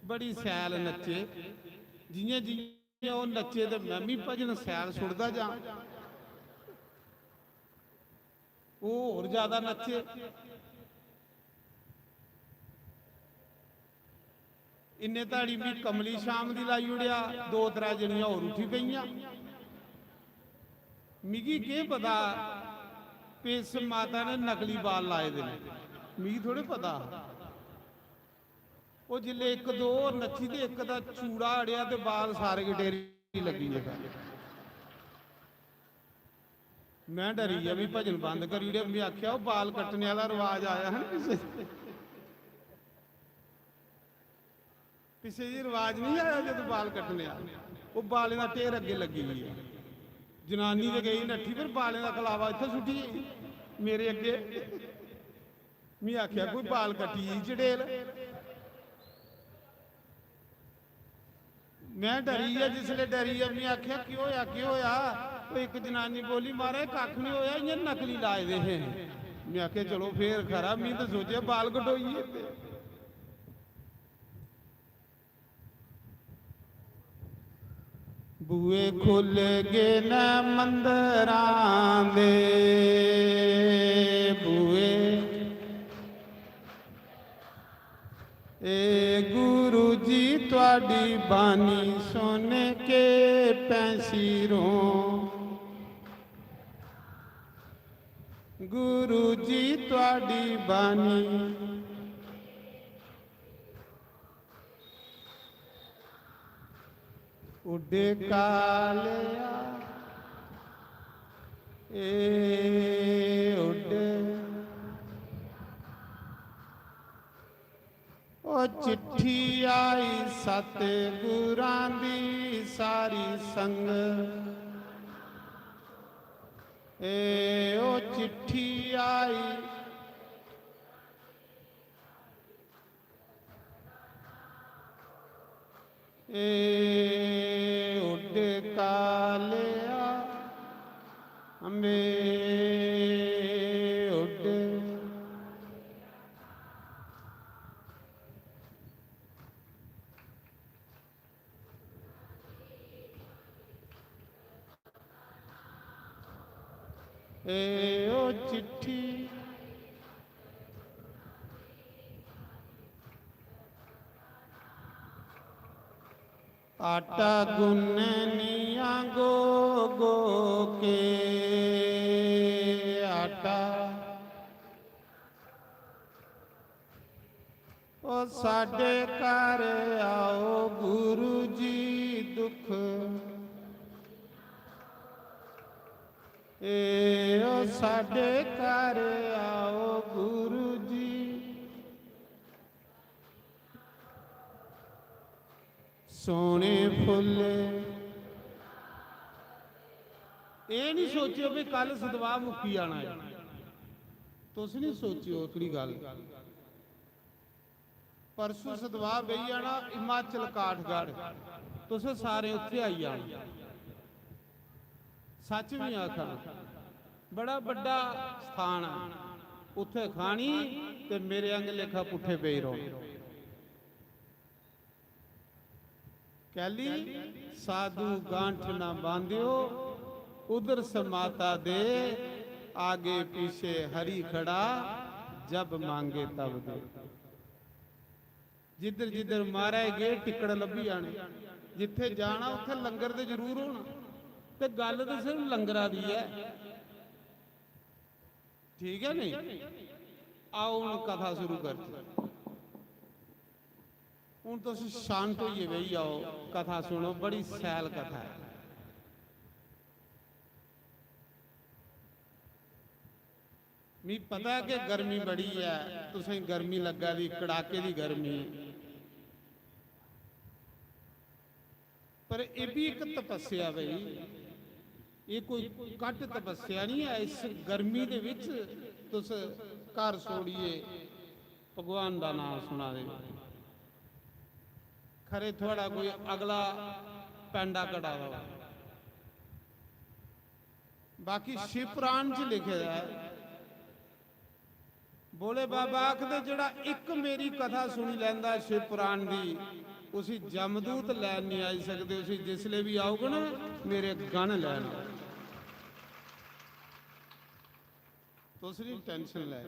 बड़ी शैल नच्चे। जि'यां, जि'यां ओह् नच्चे ते में मी भजन शैल सुनदा जां। ओह् होर ज्यादा नच्चे। इन्ने धड़ी मी कमली शाम दी लाई ओड़ेआ, दो त्रै जनियां होर उठी पेइयां। मिगी केह् पता भी इस माता ने नकली बाल लाए दे न, मिगी थोड़े पता हा। ओह् जिसलै इक दो होर नच्ची ते इक दा चूड़ा अड़ेआ ते बाल सारे गै ढेरी लग्गी गे। में डरी गेआ, में भजन बंद करी ओड़ेआ। में आखेआ, "ओह् बाल कट्टने आह्ला रवाज आया हा ना पिच्छे, पिच्छे जी रवाज नहीं आया जदूं बाल कट्टने आह्ला, ओह् बालें दा ढेर अग्गें लग्गी गेआ। जनानी ते गेई नट्ठी, पर बालें दा कलावा इत्थै सुट्टी गेई मेरे अग्गें।" में आखेआ, "कोई बाल कट्टी गेई चड़ेल।" में डरी गेआ, जिसलै डरी गेआ, में आखेआ, "केह् होआ, केह् होआ?" ओह् इक जनानी बोली, "महाराज, कक्ख निं होआ, इ'यां नकली लाए दे हे।" में आखेआ, "चलो, फेर खरा, में ते सोचेआ बाल कटोई गे।" बूहे खु'ल्ल गे न मंदरां दे, बूहे। ए गुरु जी, तुआडी बानी सुन के पैंसी रों। गुरु जी, तुआडी बानी उड्ड कालेआ, ए उड्ड। ओ चिट्ठी आई सतगुरां दी सारी संग, ए ओ चिट्ठी आई। ए उड्ड कालेआ, अम्बे उड्ड। ए ओ चिट्ठी आटा गुन्ननिया गो गो के आटा। ओ साडे घर आओ गुरु जी दुख, ए ओ साडे घर आओ गुरु जी। सोहने फुल्ल। एह् निं सोचेओ भी कल सतवाह् मुक्की जाना ऐ। तुस निं सोचेओ एह्कड़ी गल्ल। परसों सतवाह् बेही जाना हिमाचल काठगढ़, तुसें सारें उत्थै आई जाना। सच बी आखां, बड़ा बड्डा स्थान ऐ। उत्थै खानी ते मेरे आंगे लेखा पुट्ठे पेई रौह्ने। कैली साधु गांठ ना बांधियो, उधर से माता दे, आगे पीछे हरि खड़ा, जब मांगे तब दे। जिद्धर जिद्धर मारे गे, टिक्कड़ लब्भी जाने। जित्थे जाना, उत्थे लंगर ते जरूर होना। ते गल्ल ते सिर्फ लंगरा दी ऐ, ठीक ऐ नी? आओ, हुन कथा शुरू करचै। हुन तुस शांत होइयै बेही जाओ, कथा सुनो, बड़ी शैल कथा ऐ। मी पता ऐ कि गर्मी बड़ी ऐ, तुसें गर्मी लग्गा दी, कड़ाके दी गर्मी, पर एह् बी इक तपस्या भाई। एह् कोई घट्ट तपस्या निं ऐ। इस गर्मी दे बिच तुस घर छोड़ियै भगवान दा नांऽ सुना दे ओ। खरे थुआढ़ा कोई अगला पैंडा कटा दा होऐ। बाकी शिव पुराण च लिखे दा ऐ, भोले बाबा आखदे, "जेह्ड़ा इक मेरी कथा सुनी लैंदा शिव पुराण दी, उसी जमदूत लैन निं आई सकदे, उसी जिसलै बी औग ना, मेरे गण लैन।" तुस निं टेंशन लै।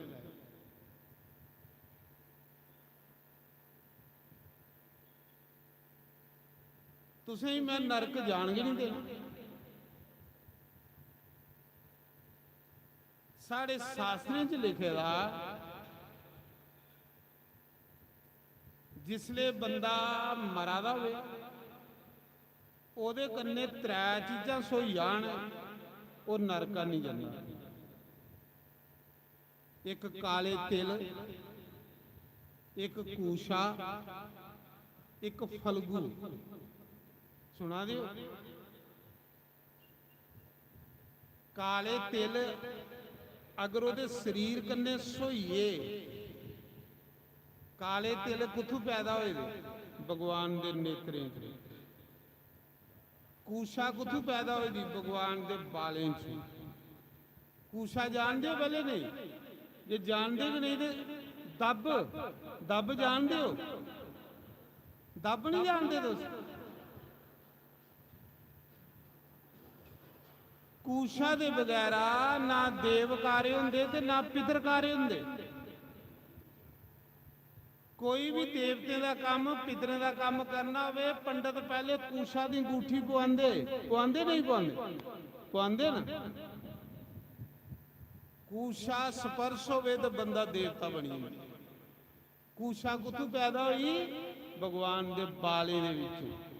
तुसें गी मैं नरक जान गै निं देना। साढ़े शास्त्रें च लिखे दा, जिसले बंदा मरा दा होवे, ओह्दे कन्नै त्रै चीजां स्होई जान, ओह् नरका निं जंदा। इक काले तिल, इक कूशा, इक फलगू। सुना दे ओ? काले तिल अगर ओह्दे शरीर कन्नै स्होई गे, काले तिल कुत्थूं पैदा होए दे? भगवान दे नेत्रें च। कूशा कुत्थूं पैदा होई दी? भगवान दे बालें च। कूशा जानदे ओ पैह्ले? नेईं। जे जानदे गै नेईं ते दब्ब, दब्ब जानदे ओ? दब्ब निं जानदे तुस? कूशा दे बगैरा ना देव कार्य होंदे ते ना पितर कार्य होंदे। कोई बी देवतें दा कम्म, पितरें दा कम्म करना होवे, पंडत पैह्ले कूशा दी अंगूठी पुआंदे, पुआंदे नेईं पुआंदे? पुआंदे ना। कूशा स्पर्श होवे ते बंदा देवता बनी जंदा। कूशा कुत्थूं पैदा होई? भगवान दे बालें दे विचों।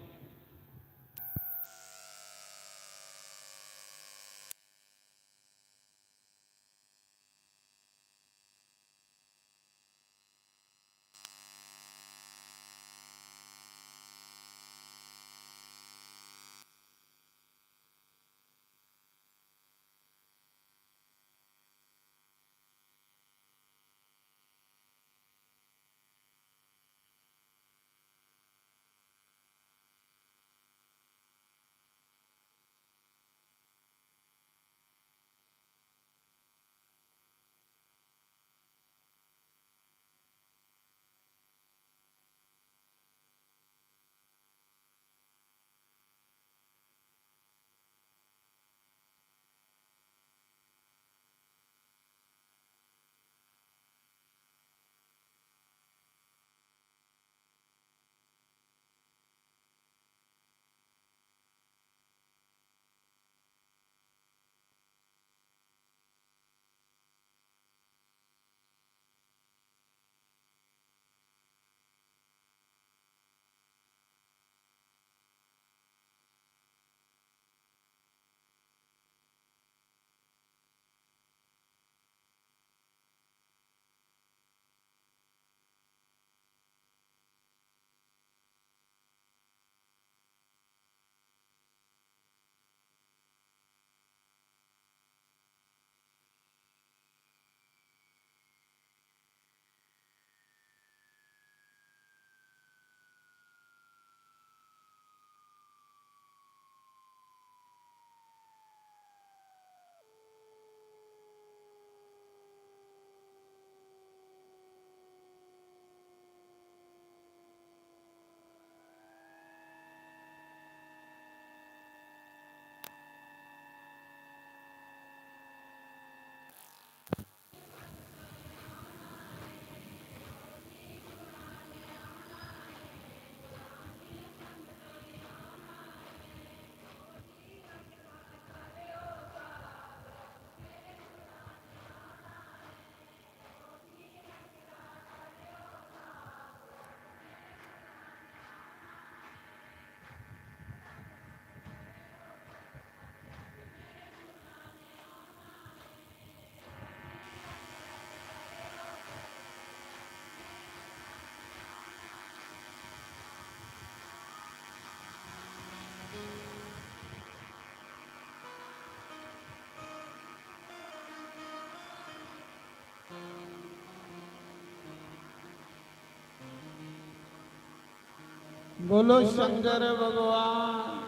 बोलो शंकर भगवान।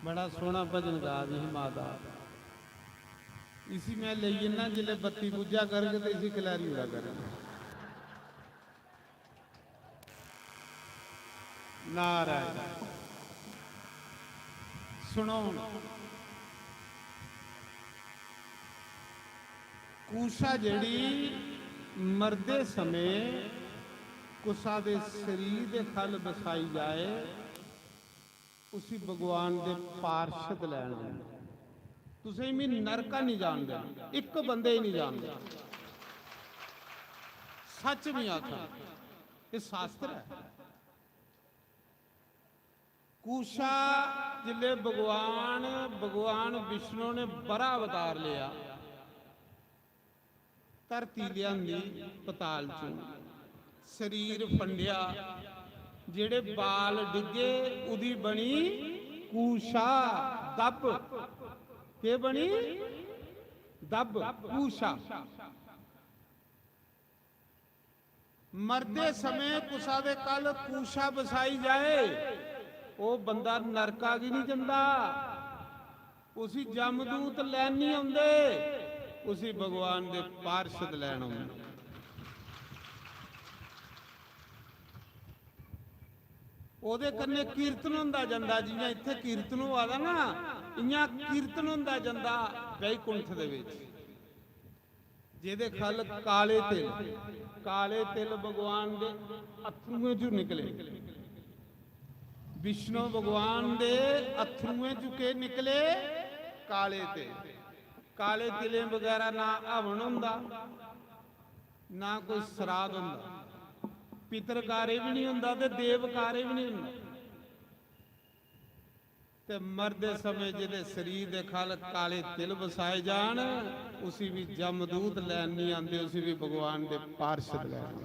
बड़ा सोहना भजन गा दी ही माता। इसी मैं लेई जन्ना, जिसलै बत्ती बुझा करग ते इसी खलारी उड़ा करग। नारायण। सुनो हुन। कूशा जेह्ड़ी मरदे समें कुसा दे शरीर दे ख'ल्ल बसाई जाए, उसी भगवान दे पार्षद लैन औंदे। तुसें मी नरका निं जान देना, इक बंदे गी निं जान देना। सच में आखा, एह् शास्त्र ऐ। कूशा जिसलै भगवान, भगवान विष्णु ने बरा अवतार लेआ, धरती लिआंदी पताल चों, शरीर फंडेआ, जेह्ड़े बाल डिग्गे, उदी बनी कूशा, दब्ब। केह् बनी? दब्ब, कूशा। मरदे समें कुसा दे कल कूशा बसाई जाए, ओह् बंदा नरका गी निं जंदा, उसी जमदूत लैन निं औंदे, उसी भगवान दे पार्षद लैन औंदे। ओह्दे कन्नै कीर्तन होंदा जंदा, जि'यां इत्थै कीर्तन होआ दा ना, इ'यां कीर्तन होंदा जंदा बैकुंठ दे बिच। जेह्दे खल काले तिल, काले तिल भगवान दे अत्थरुएं चों निकले। विष्णु भगवान दे अत्थरुएं चों केह् निकले? काले तिल। काले तिलें बगैरा ना हवन होंदा, ना कोई सराध होंदा, पितर कार्य बी निं होंदा ते देव कार्य बी निं होंदा। ते मरदे समें जेह्दे शरीर दे खल काले तिल बसाए जान, उसी बी जमदूत लैन निं आंदे, उसी बी भगवान दे पार्षद लैन।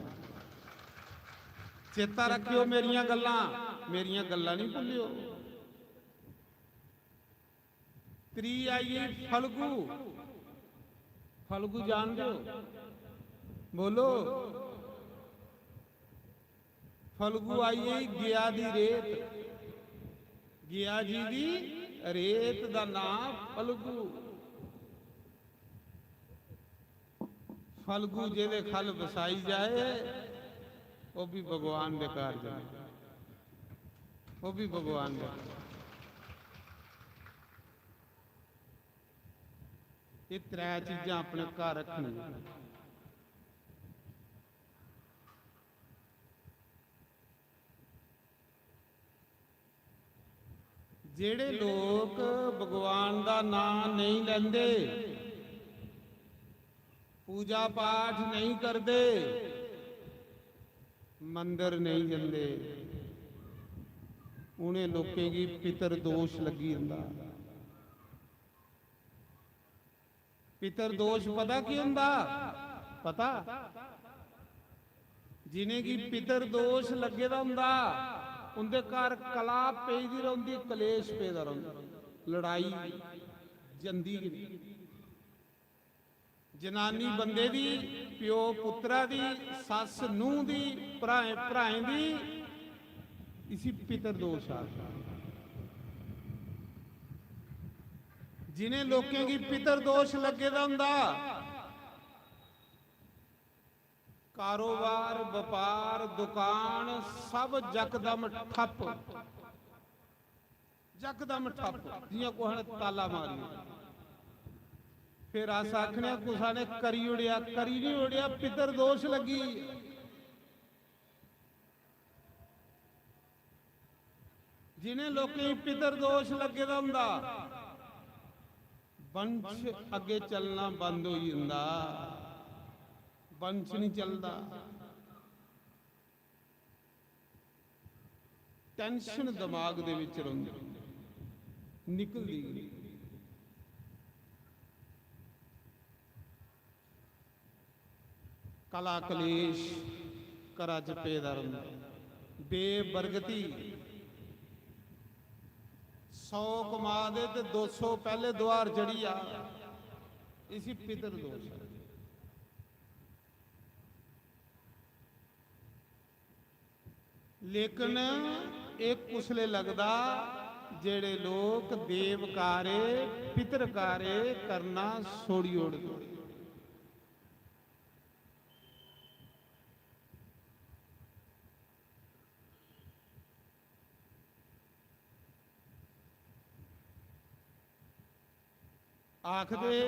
चेता रखेओ मेरियां गल्लां, मेरियां गल्लां निं भुल्लेओ। त्री आई गेई फल्गु। फल्गु जानदे ओ? बोलो। फल्गु आई गेई गेआ दी रेत। गेआ जी दी रेत दा नां फल्गु। फल्गु जेह्दे खल बसाई जाए, ओह् बी भगवान दे घर जाए, ओह् बी भगवान दे। एह् त्रै चीजां अपने घर रक्खनियां। जेह्ड़े लोक भगवान दा नांऽ नेईं लैंदे, पूजा पाठ नेईं करदे, मंदर नेईं जंदे, उ'नें लोकें गी पितर दोश लग्गी जंदा। पितर दोश पता केह् होंदा? पता? जिनेंगी पितर दोश लग्गे दा होंदा, उंदे घर कला पेई दी रौंह्दी, कलेश पेदा रौंह्दा, लड़ाई जंदी गै निं। जनानी बंदे दी, प्यो पुत्तरा दी, सस्स नूंह् दी, भ्राएं भ्राएं दी, इसी पितर दोश आखदे। जिनें लोकें गी पितर दोश लग्गे दा होंदा, कारोबार, बपार, दुकान सब जकदम ठप्प, जकदम ठप्प, जि'यां कुसै ने ताला मारी ओड़े। फिर अस आखने आं, कुसै ने करी ओड़ेआ, करी निं ओड़ेआ, पितर दोश लग्गी। जिनें लोकें गी पितर दोश लग्गे दा होंदा, वंश अग्गें चलना बंद होई जंदा, वंश निं चलदा। टैंशन दमाग दे विच रौंह्दी, निकलदी गै निं। कला कलेश घरा च पेदा रौंह्दा, बेबरगती। सौ कमा दे ते दो सौ पैह्ले दुआर चढ़ी जा, इसी पितर दोश ऐ। लेकिन एह् कुसलै लगदा, जेह्ड़े लोक देव कार्य, पितर कार्य करना छोड़ी ओड़दे। आखदे,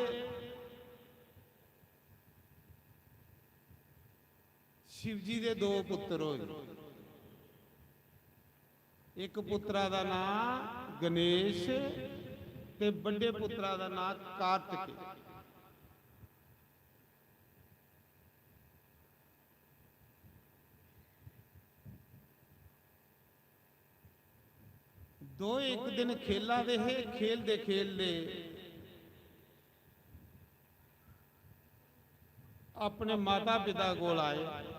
शिवजी दे दो पुत्तर होए। इक पुत्तरा दा नांऽ गणेश ते बड्डे पुत्तरा दा नांऽ कार्तिकेय। दो इक दिन खेला दे हे। खेलदे खेलदे अपने माता पिता कोल आए।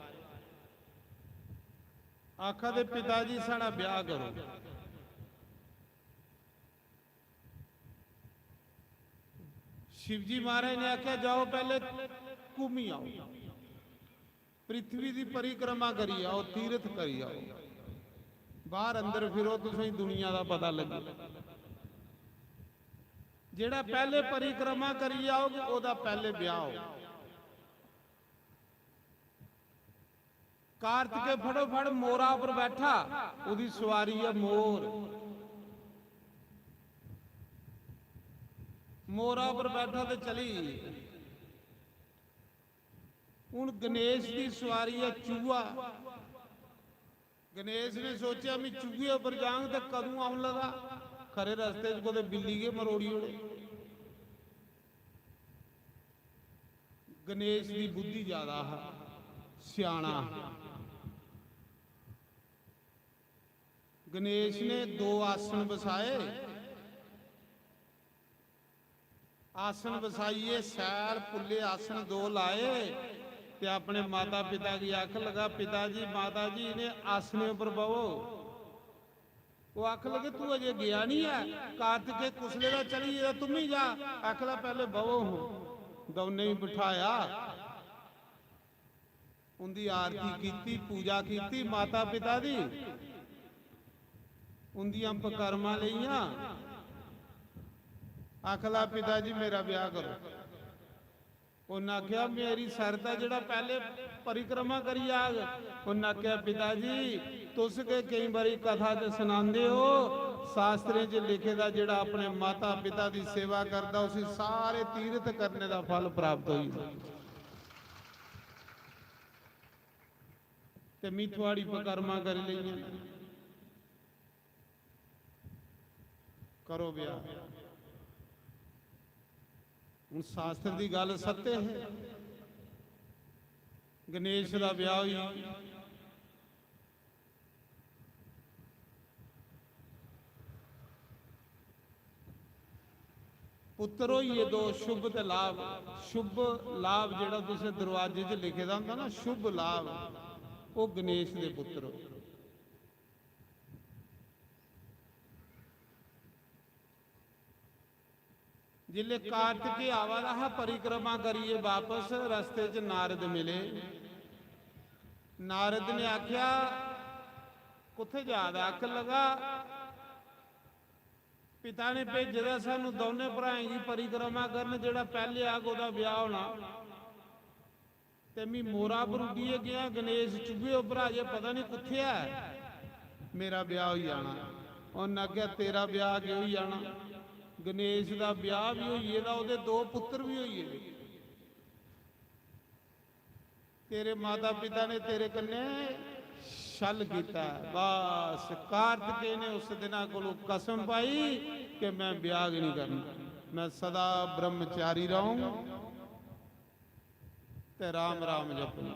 आखा दे, "पिता जी, साढ़ा ब्याह करो।" शिवजी महाराज ने आखेआ, "जाओ, पैह्ले घूमी आओ, पृथ्वी दी परिक्रमा करी आओ, तीर्थ करी आओ, बाहर अंदर फिरो, तुसेंगी दुनिया दा पता लग्गे। जेह्ड़ा पैह्ले परिक्रमा करी आओग, ओह्दा पैह्ले ब्याह होग।" कार्तिकेय फटोफट मोरा पर बैठा, ओह्दी सुआरी ऐ मोर। मोरा पर बैठा ते चली। हून गणेश दी सुआरी ऐ चूहा। गणेश ने सोचेआ, "मैं चूहे उप्पर जांग ते कदूं औन लगा, खरे रस्ते च कुतै बिल्ली गै मरोड़ी ओड़े।" गणेश दी बुद्धि ज्यादा हा, स्याना हा। गणेश ने दो आसन बसाए। आसन बसाइयै शैल पुल्ले आसन दो लाए ते अपने माता पिता गी आखन लगा, "पिता जी, माता जी, इ'नें आसनें उप्पर बवो।" ओह् आखन लगे, "तू अजें गेआ निं ऐ, कार्तिकेय कुसले दा चली गेदा, तुम ही जा।" आखन लगा, "पैह्ले बवो हां।" दौनें गी बठाया। उंदी आरती कीती, पूजा कीती माता पिता दी, उंदियां पकरमां लेइयां। आखला, "पिता जी, मेरा ब्याह करो।" उन्नै आखेआ, "मेरी शर्त ऐ, जेह्ड़ा पैह्ले परिक्रमा करी आग।" उन्नै आखेआ, "पिता जी, तुस गै केईं बारी कथा च सनांदे ओ, शास्त्रें च लिखे दा, जेह्ड़ा अपने माता पिता दी सेवा करदा, उसी सारे तीर्थ करने दा फल प्राप्त होई जंदा।" ते मी थुआड़ी पकरमा करी लेइयां। करो ब्याह। हून शास्त्र दी गल्ल सत्य है, गणेश दा ब्याह होई। पुत्र होई गे दो, शुभ ते लाभ। शुभ लाभ जेह्ड़ा तुसें दरवाजे च लिखे दा होंदा ना, शुभ लाभ, ओह् गणेश दे पुत्र होए। जिसले कार्तिकेय आवा दा हा परिक्रमा करियै बापस, रस्ते च नारद मिले। नारद ने आख्या, "कुत्थै जा दा?" आखन लगा, "पिता ने भेजे दा सानू दौनें भ्राएं गी परिक्रमा करन, जेह्ड़ा पैह्ले आग ओह्दा ब्याह होना।" ते मी मोरा पर उड्डियै गेआ, गणेश चूहे उप्पर, अजें पता नहीं कुत्थै ऐ मेरा ब्याह होई जाना। उन्न आखेआ, "तेरा ब्याह केह् होई जाना? गणेश दा ब्याह बी होई गेदा, ओह्दे दो पुत्तर बी होई गेदे। तेरे माता पिता ने तेरे कन्नै छल कीता ऐ।" बस, कार्तिकेय ने उस दिना कोलू कसम पाई कि मैं ब्याह गै नहीं करना, मैं सदा ब्रह्मचारी रहूं। ते राम राम जपना।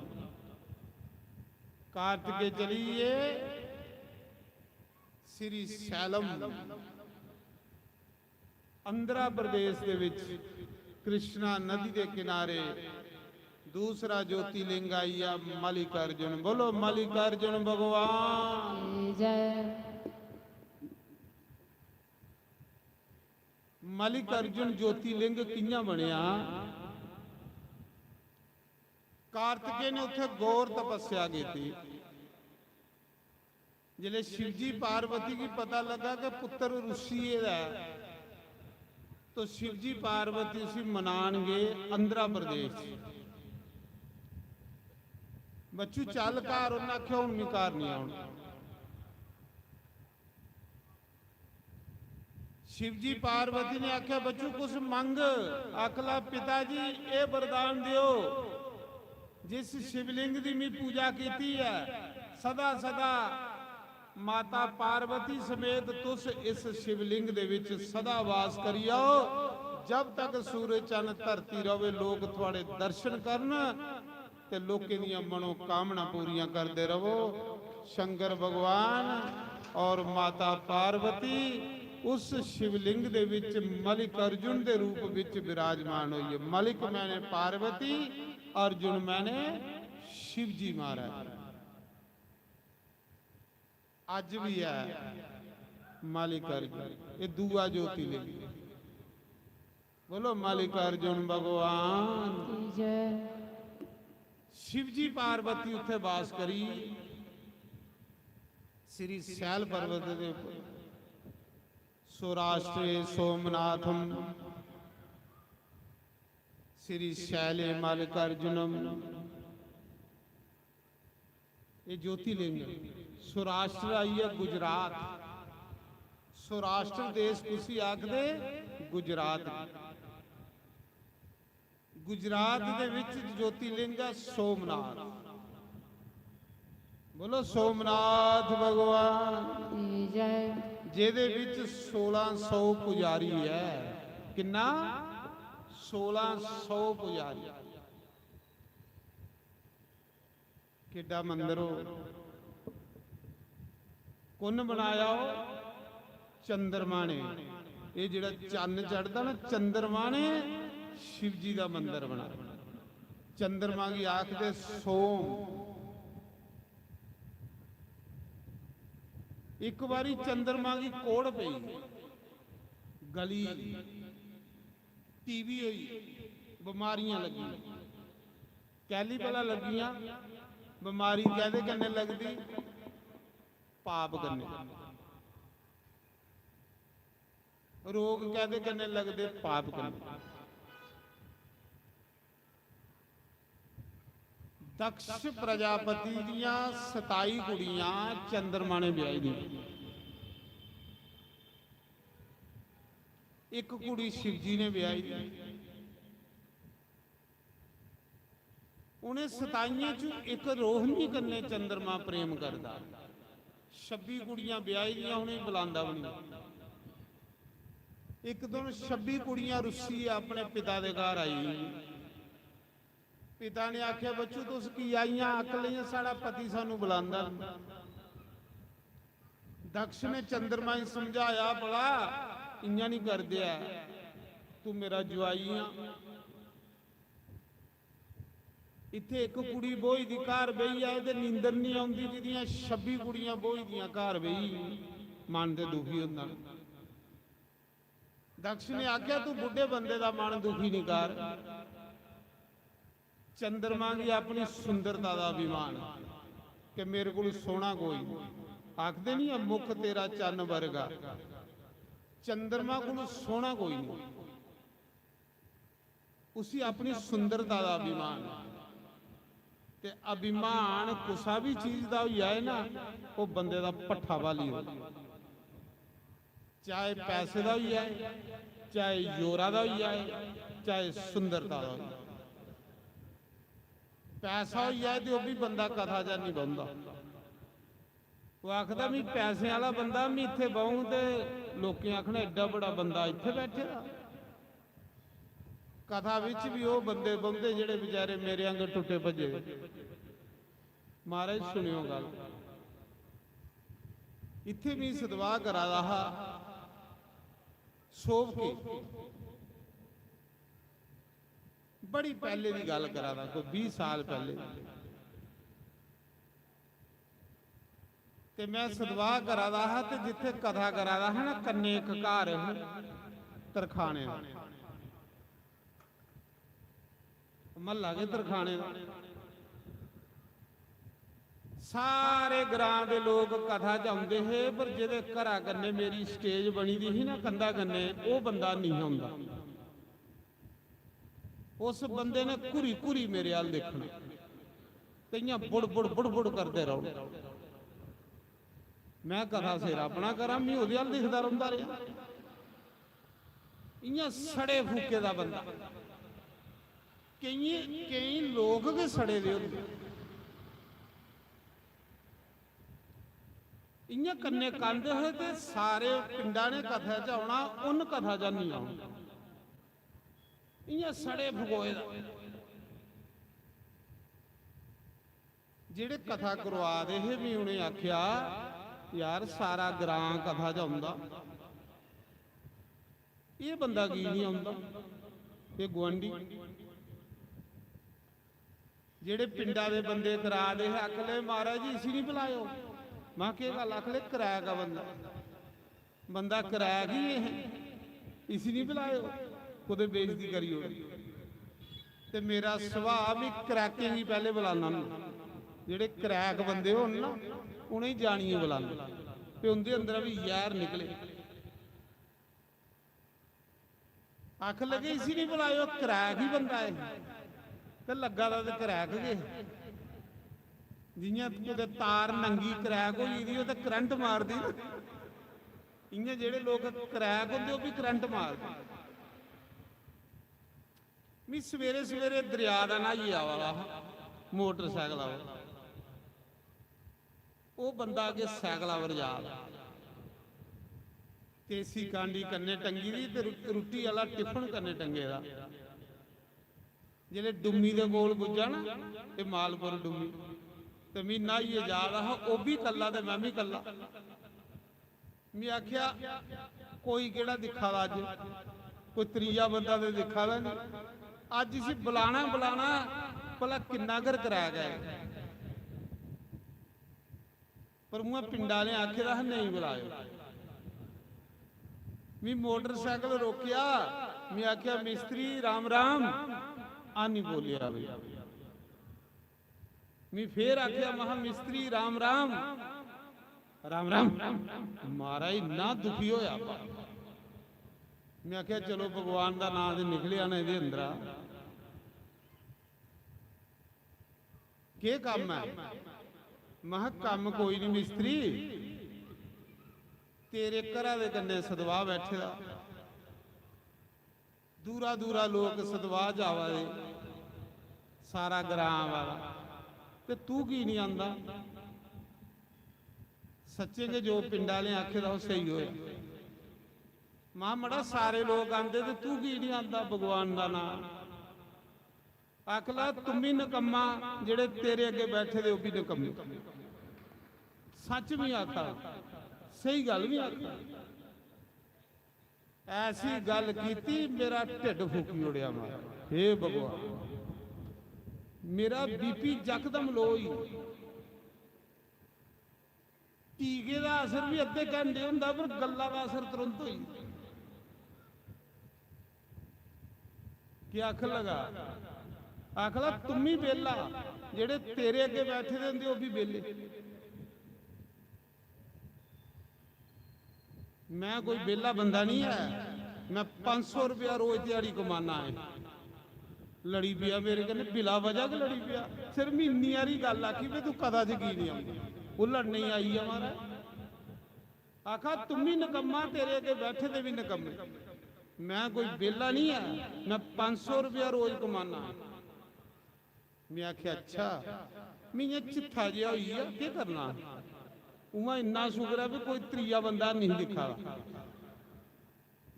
कार्तिकेय चली गे श्री सैलम, आंध्र प्रदेश दे विच कृष्णा नदी दे किनारे दूसरा ज्योतिर्लिंग आइया मल्लिकार्जुन। बोलो मल्लिकार्जुन भगवान। जय। मल्लिकार्जुन ज्योतिर्लिंग कि'यां बनेआ? कार्तिकेय ने उत्थे घोर तपस्या कीती। जिसलै शिवजी पार्वती गी पता लगा कि पुत्र रुस्सी गेदा ऐ, तो शिवजी पार्वती उसी मनान गे आंध्रा प्रदेश च। "बच्चू, चल घर।" उन्नै आखेआ, "हून मी घर निं औना।" शिवजी पार्वती ने आखेआ, "बच्चू, कुछ मंग।" आखला, "पिता जी, एह् वरदान देओ, जिस शिवलिंग दी मी पूजा कीती ऐ, सदा सदा माता पार्वती समेत तुस इस शिवलिंग दे विच सदा वास करी आओ। जब तक सूरज चन्न धरती रवे, लोक थुआड़े दर्शन करन ते लोकें दियां मनोकामना पूरियां करदे रवो।" शंकर भगवान और माता पार्वती उस शिवलिंग दे विच मलिक अर्जुन दे रूप विच विराजमान होइए। मलिक मैंने पार्वती, अर्जुन मैंने शिवजी महाराज। अज भी है मलिक अर्जुन, ये दूआ ज्योतिर्लिंग। बोलो मलिक अर्जुन भगवान। की जय। शिवजी पार्वती उत्थे वास करी श्री शैल पर्वत दे उप्पर। सौराष्ट्रे सोमनाथम श्री शैले मलिकार्जुनम। ये ज्योतिर्लिंग। सौराष्ट्र आई है गुजरात। सौराष्ट्र देश कुसी आखदे? गुजरात। गुजरात दे विच ज्योतिर्लिंग है सोमनाथ। बोलो सोमनाथ भगवान। की जय। जेदे विच सोलह सौ पुजारी है। किन्ना? सोलह सौ पुजारी। केड्डा मंदर हो। कुन्न बनाया हो? चंद्रमा ने। ये जेड़ा चन्न चढ़दा ना, चंद्रमा ने शिवजी दा मंदर बनाया। चंद्रमा गी आखदे सोम। एक बारी चंद्रमा गी कोड़ पई, गली, टीबी होई, बमारियां लगियां। कैली भला लगियां? बमारी कैदे कन्नै लगदी? पाप कन्नै। रोग कैदे कन्नै लगदे? पाप कन्नै। दक्ष प्रजापति दियां सताई कुड़ियां चंद्रमा ने ब्याही दियां। एक कुड़ी शिवजी ने ब्याही दी। उ'नें सताइयें च इक रोहिणी कन्नै चंद्रमा प्रेम करदा। छब्बी कुड़ियां ब्याही दियां, उ'नेंगी बुलांदा बी निं। इक दिन छब्बी कुड़ियां रुस्सियै अपने पिता दे घर आई। पिता ने आखेआ, "बच्चू, तुस की आइयां? अकल नेईं, साढ़ा पति सानू बुलांदा।" दक्ष ने चंद्रमा गी समझाया, "भला, इ'यां निं करदे ऐ, तू मेरा जुआई आं।" इत्थै इक कुड़ी ब्होई दी घर बेही जाए ते नींदर निं औंदी, जिदियां छब्बी कुड़ियां ब्होई दियां घर बेही, मन ते दुखी होंदा। दक्ष ने आखेआ, "तू बुड्ढे बंदे दा मन दुखी निं कर, चंद्रमा गी अपनी सुंदरता दा अभिमान कि मेरे कोल सोह्ना कोई निं।" आखदे निं ऐ, "मुख तेरा चन्न वर्गा, चंद्रमा कोल सोह्ना कोई निं।" उसी अपनी सुंदरता दा अभिमान ऐ। ते अभिमान कुसा भी चीज दा होई जाए ना, ओह् बंदे दा भट्ठा भाली हो। चाहे पैसे दा होई जाए, चाहे जोरा दा होई जाए, चाहे सुंदरता दा होई जाए। पैसा होई जाए ते ओह् भी बंदा कथा च निं बौंह्दा। ओह् आखदा, "मी पैसें आह्ला बंदा, मी इत्थै बौह्ङ ते लोकें आखना, 'एड्डा बड़ा बंदा इत्थै बैठे दा।'" कथा बिच बी ओह् बंदे बौंह्दे जेह्ड़े बेचारे मेरे आंगर टुट्टे भज्जे दे। महाराज, सुनेओ गल्ल। इत्थै मी सतवाह् करा दा हा सोभके, बड़ी पैह्ले दी गल्ल करा दा, कोई बीह् साल पैह्ले। ते में सतवाह् करा दा हा ते जित्थै कथा करा दा हा ना, कन्नै इक घर हे तरखाने दा, म्हल्ला गै तरखाने दा। सारे ग्रां दे लोक कथा च औंदे हे, पर जेह्दे घरा कन्नै मेरी स्टेज बनी दी ही ना, कंधा कन्नै, ओह् बंदा नेईं औंदा। उस बंदे ने घुरी घुरी मेरे अल दिक्खना ते इ'यां बुड़बुड़ बुड़बुड़ करदे रौह्ना। मैं कथा सिर अपना करां, मी ओह्दे अल दिखदा रौंह्दा रेहा। इ'यां सड़े फूके दा बंदा। केइयें केईं लोक गै सड़े दे होंदे। इ'यां कन्नै कंध हे ते सारे पिंडा ने कथा च औना, उन्न कथा च निं औना। इ'यां सड़े फकोए दा। जेह्ड़े कथा करवा दे हे, मी उ'नें आखेआ, "यार, सारा ग्रां कथा च औंदा, एह् बंदा की निं औंदा? एह् गुआंढी।" जेह्ड़े पिंडा दे बंदे करा दे हे, आखन लगे, "महाराज जी, इसी निं बलाएओ।" महां, "केह् गल्ल?" आखन लगे, "क्रैक ऐ बंदा।" बंदा क्रैक ही एह्, इसी निं बलाएओ, कुतै बेइज्जती करी ओड़ी। ते मेरा सुभाऽ, में क्रैकें गी पैह्लें बलाना होन्ना। जेह्ड़े क्रैक बंदे होन ना, उ'नेंगी जानियै बलाना, ते उं'दे अंदरा बी जैह्र निकले। आखन लगे, "इसी निं बलाएओ, क्रैक ही बंदा ऐ।" ते लग्गा दा ते क्रैक गै। जि'यां कुतै तार नंगी क्रैक होई गेदी होऐ ते करंट मारदी ना, इ'यां जेह्ड़े लोक क्रैक होंदे, ओह् बी करंट मारदे। मी सवेरे सवेरे दरेआ दा न्हाइयै आवा दा हा मोटरसैकला पर। ओह् बंदा अग्गें सैकला पर जा दा, केसी कांडी कन्नै टंगी दी ते रु-, रुट्टी आह्ला टिफन कन्नै टंगे दा। जेल्लै डुम्मी दे कोल पुज्जा ना, एह् मालपुर डुम्मी, ते मी न्हाइयै जा दा हा, ओह् बी कल्ला ते में बी कल्ला। में आखेआ, "कोई केह्ड़ा दिक्खा दा अज्ज? कोई त्रीया बंदा ते दिक्खा दा निं। अज्ज इसी बलाना, बलाना, भला किन्ना कर कराया गया?" पर उ'आं पिंड आह्लें आखे दा हा, "नेईं बलाएओ।" में मोटरसाइकल रोकेआ, में आखेआ, "मिस्त्री, राम राम।" आनी बोलेआ भाई। में फिर आखेआ, महा, "मिस्त्री, राम राम।" "राम राम।" महाराज इन्ना दुखी होया। में आखेआ, "चलो, भगवान दा नांऽ ते निकलेआ ना एह्दे अंदरा।" "केह् कम्म ऐ?" महा, "कम्म कोई निं मिस्त्री, तेरे घरा दे कन्नै सतवाह् बैठे दा, दूरा दूरा लोक सतवाह् च आवा दे, सारा ग्रांऽ आवा दा, ते तूं की निं आंदा?" सच्चें गै जो पिंड आह्लें आखे दा, ओह् स्हेई होया। महा, "मड़ा, सारे लोक आंदे ते तूं की निं आंदा भगवान दा नांऽ?" आखला, "तुम ही नकम्मा, जेह्ड़े तेरे अग्गें बैठे दे, ओह् बी नकम्मे।" सच बी आखा, स्हेई गल्ल बी आखा। ऐसी गल्ल कीती, मेरा ढिड्ड फूकी ओड़ेआ। मां, हे भगवान, मेरा बीपी यकदम लो होई। टीके दा असर बी अद्धे घैंटे होंदा, पर गल्ला दा असर तुरंत होई। केह् आखन लगा? आखला, "तुम ही बेला, जेह्ड़े तेरे अग्गें बैठे दे होंदे, ओह् बी बेले।" मैं कोई बेला बंदा नहीं है, मैं पंज सौ रुपया रोज दिहाड़ी कमाना है। लड़ी पेआ मेरे कन्नै, बिला वजह गै लड़ी पेआ। सिर्फ मैं इन्नी हारी गल्ल आखी, "वे तू कदा च की नहीं आंदी?" वो लड़ने ही आई है महाराज। आखा, "तुम ही नकम्मा, तेरे अग्गे बैठे दे भी नकम्मे।" मैं कोई बेला नहीं है, मैं पंज सौ रुपया रोज कमाना। मैं आखेआ, "अच्छा।" मैं इ'यां चिट्ठा जेहा होई गेआ, "केह् करना?" उ'आं इन्ना शुकर ऐ भी कोई त्रीया बंदा नेईं दिक्खा दा।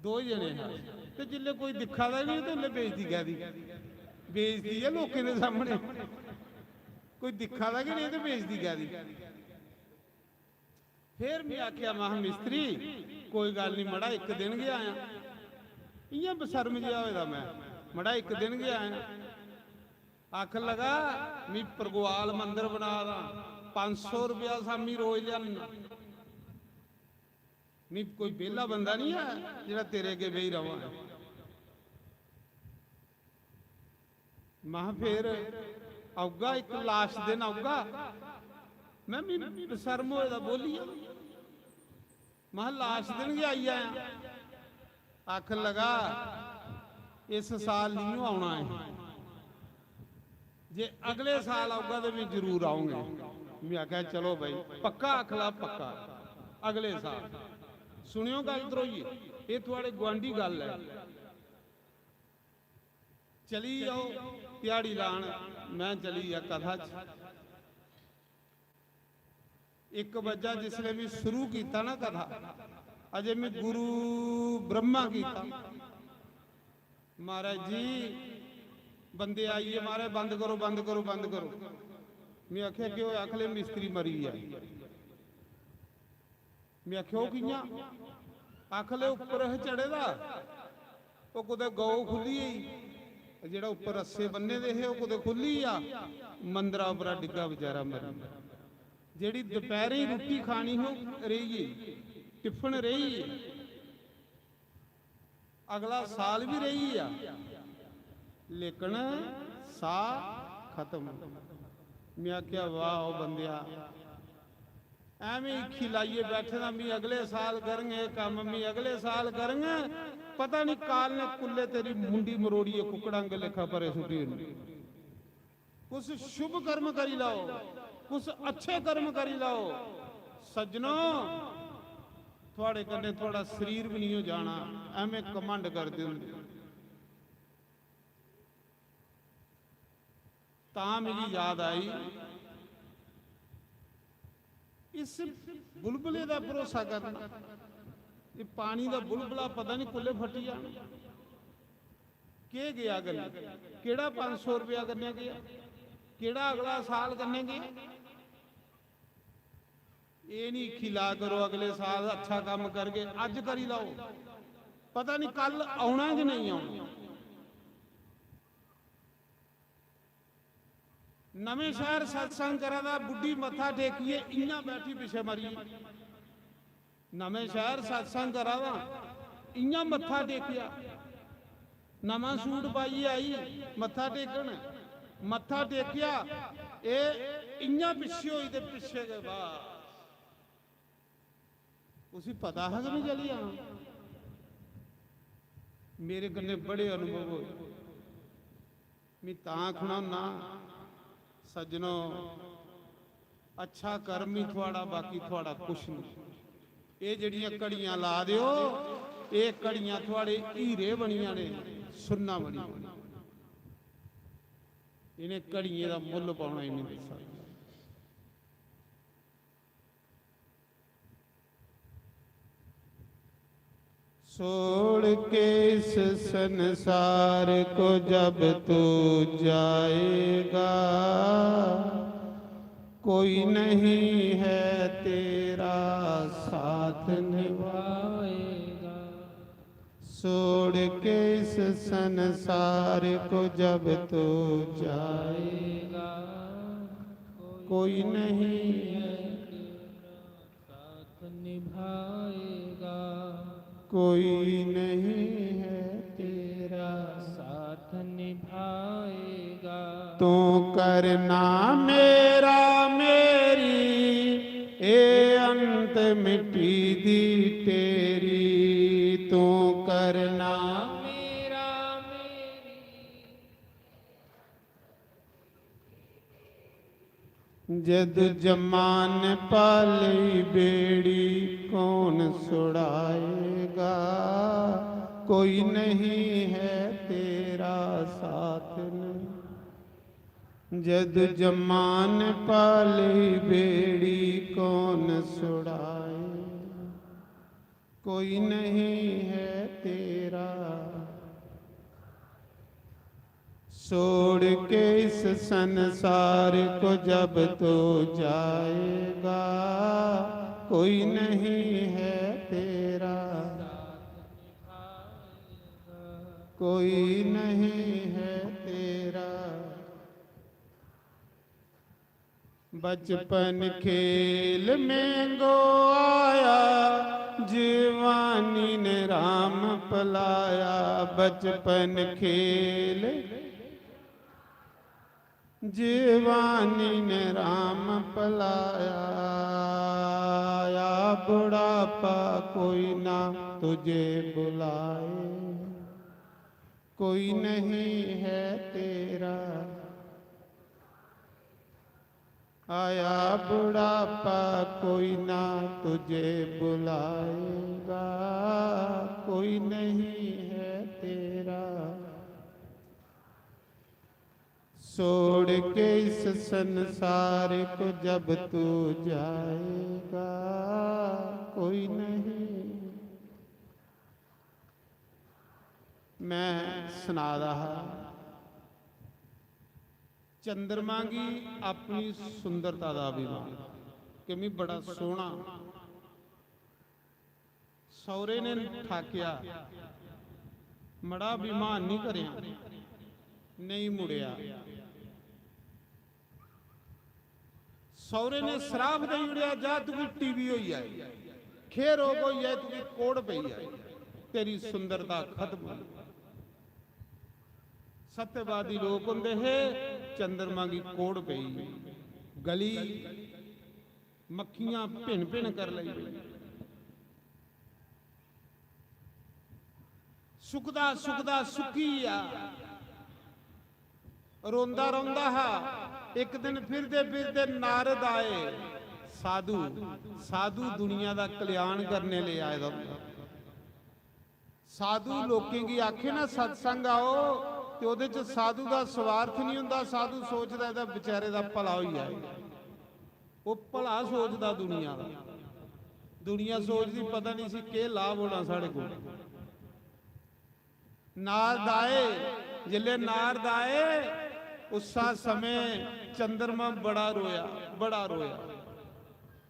दो ही जने हे। ते जिसलै कोई दिक्खा दा गै नेईं ते उसलै बेइज्जती कैह्दी? बेइज्जती ऐ लोकें दे सामने। कोई दिक्खा दा गै नेईं ते बेइज्जती कैह्दी? फिर में आखेआ, महां, "मिस्त्री, कोई गल्ल निं मड़ा, इक दिन गै आया।" इ'यां बेशर्म जेहा होए दा में, "मड़ा, इक दिन गै आया।" आखन लगा, "मी परगोआल मंदर बना दा, पंज सौ रपेआ शामी रोज लेआना। मी कोई बेह्ला बंदा निं ऐ जेह्ड़ा तेरे अग्गें बेही र'वां।" महां, "फिर औगा, इक लास्ट दिन औगा।" मैं भी शर्म होए दा बोलिया। महा लास्ट दिन गै आई आया। आखन लगा, इस साल नहीं औना है, जे अगले साल आऊगा तो मैं जरूर आऊंगा। मैं आख्या, चलो भाई, पक्का आखला, पक्का अगले साल। सुनियो गल ध्रोइये, ये थुआड़े गुआंढी गल है। चली जाओ ध्याड़ी लान, मैं चली गेआ कथा च। इक बज्जा जिसले मैं शुरू कीता ना कथा, अजे मैं गुरु ब्रह्मा कीता, महाराज जी बंदे आई गे, महाराज बंद करो, बंद करो, बंद करो। मैं आखेआ, "केह् होआ?" आखले, "मिस्त्री मरी गेआ।" मैं आखेआ, "ओह् कि'यां?" आखले, "उप्पर हे चढ़े दा, ओह् कुतै गौ खु'ल्ली गेई, जेह्ड़ा उप्पर रस्से ब'न्ने दे हे, ओह् कुतै खु'ल्ली गेआ, मंदरा उप्परा डिग्गा बेचारा मरी गेआ।" जेह्ड़ी दपैह्रीं रुट्टी खानी ही, ओह् रेही गेई, टिफन रेही गेई। अगला साल भी रेही गेआ, लेकिन साह् खत्म। मैं आखेआ, "वाह ओ बंदेआ, ऐवें हीखी लाइयै बैठे दा, मी अगले साल करङ एह् कम्म, मी अगले साल करङ।" पता नहीं काल ने कुल्ले तेरी मुंडी मरोड़ियै कुक्कड़ां आंगर लेखा परे सुट्टी ओड़नी। कुछ शुभ कर्म करी लाओ, कुछ अच्छे कर्म करी लाओ। सज्जनो, थुआड़े कन्नै थुआड़ा शरीर भी नहीं हो जाना, ऐवें घमंड करदे होंदे। तां मिगी याद आई, इस बुलबुले दा भरोसा करना, ये पानी दा बुलबुला पता नहीं कुल्ले फटी जाना। केह् गेआ कन्नै? केह्ड़ा पंज सौ रपेआ कन्नै गेआ? केह्ड़ा अगला साल कन्नै गेआ? एह् निं हीखी ला करो, अगले साल अच्छा कम्म करगे, अज्ज करी लाओ, पता निं कल औना कि नेईं औना। नमें शैह्र सत्संग करा दा, बुड्ढी मत्था टेकियै इ'यां बैठी पिच्छे मरी। नमें शैह्र सत्संग करा दा, इ'यां मत्था टेकेआ। नमां सूट पाइयै आई मत्था टेकन, मत्था टेकेआ, एह् इ'यां पिच्छे होई ते पिच्छे गै बस। उसी पता हा कि मैं चली जाना। मेरे कन्नै बड़े अनुभव होए। मैं तां आखना होन्ना, सज्जनो, अच्छा कर्म ही थुआड़ा, बाकी थुआड़ा कुछ नहीं। एह् जेह्ड़ियां घड़ियां ला दे ओ, एह् घड़ियां थुआड़े हीरे बनियां ने, सुन्ना बनियां ने। इ'नें घड़ियें दा मुल्ल पाना ही नहीं दस्सा। छोड़ के इस संसार को जब तू जाएगा, कोई नहीं है तेरा साथ निभाएगा। छोड़ के इस संसार को जब तू जाएगा, कोई नहीं है साथ निभाएगा। कोई नहीं है तेरा साथ निभाएगा। तू करना मेरा मेरी, ए अंत मिट्टी दी ढेरी। तू करना मेरा मेरी। जद जमान पालई बेड़ी कौन छुड़ाएगा, कोई नहीं है तेरा साथ नहीं। जद जमान पालई बेड़ी कौन छुड़ाए, कोई नहीं है तेरा। छोड़ के इस संसार को जब तू जाएगा, कोई नहीं है तेरा, कोई नहीं है तेरा। बचपन खेल में गो आया, जवानी ने राम पलाया। बचपन खेल जीवानी ने राम पलाया, या बुढ़ापा कोई ना तुझे बुलाए, कोई नहीं है तेरा। आया बुढ़ापा कोई ना तुझे बुलाएगा, कोई नहीं है तेरा। छोड़ के इस संसार को जब तू जाएगा, कोई नहीं। मैं सना दा हा, चंद्रमा गी अपनी सुंदरता दा अभिमान कि मी बड़ा सोहना। सौरे ने ठाकेआ, "मड़ा, अभिमान नहीं करेआं।" नहीं मुड़ेआ। सौरे ने श्राप देई ओड़ेआ, "जा, तुगी टीबी होई जाए, खेह रोग होई जाए, तुगी कोढ़ पेई जाए, तेरी सुंदरता खत्म होई।" सत्यवादी लोक होंदे हे, चंद्रमा गी कोढ़ पेई, गली, मक्खियां भिन भिन कर लेई। सुकदा सुकदा सुक्की गेआ, रोंदा रौंदा हा। इक दिन फिरदे फिरदे नारद आए। साधु, साधु दुनिया दा कल्याण करने लेई आए दा होंदा। साधु लोकें गी आखे ना, "सत्संग आओ", ते ओह्दे च साधु दा स्वार्थ नहीं होंदा। साधु सोचदा, "एह्दा बेचारे दा भला होई जाए।" ओह् भला सोचदा दुनिया दा। दुनिया सोचदी, "पता नहीं सी केह् लाभ होना साढ़े को।" नारद आए, जिसले नारद आए, उस्सा समय चंद्रमा बड़ा रोया, बड़ा रोया।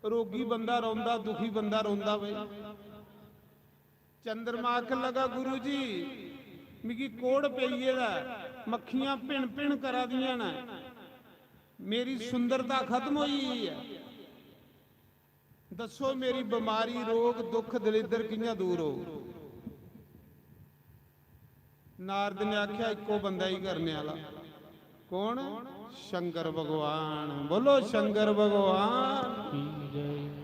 रोगी बंदा रोंदा, दुखी बंदा रोंदा भाई। चंद्रमा आखन लगा, "गुरु जी, मिगी कोढ़ पेई गेदा ऐ, मक्खियां भिन भिन करा दियां न, मेरी सुंदरता खत्म होई गेई ऐ। दस्सो, मेरी बमारी, रोग, दुख, दलिद्दर कि'यां दूर होग?" नारद ने आखेआ, "इक्को बंदा ही करने आह्ला।" कौन? शंकर भगवान। बोलो, शंकर भगवान की जय।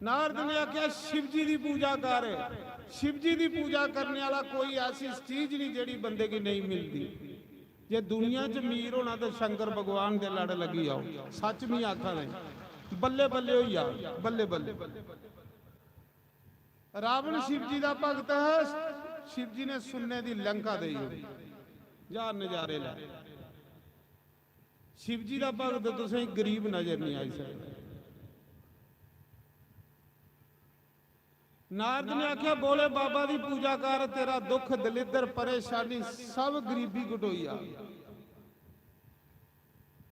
नारद ने आखेआ, "शिव जी दी पूजा कर।" शिव जी दी पूजा करने आह्ला कोई ऐसी चीज नहीं जेह्ड़ी बंदे गी नहीं मिलदी। जे दुनिया च मीर होना ते शंकर भगवान दे लड़ लगी जाओ। सच मी आखा दे, बल्ले बल्ले होई जा, बल्ले बल्ले। रावण शिव जी दा भगत हा, शिव जी ने सुन्ने दी लंका देई ओड़ी। जा नजारे लै। शिव जी दा भगत तुसें गरीब नजर नहीं आई सकदा। नारद ने आखेआ, "भोले बाबा दी पूजा कर, तेरा दुख दलिद्दर परेशानी सब गरीबी घटोई जा।"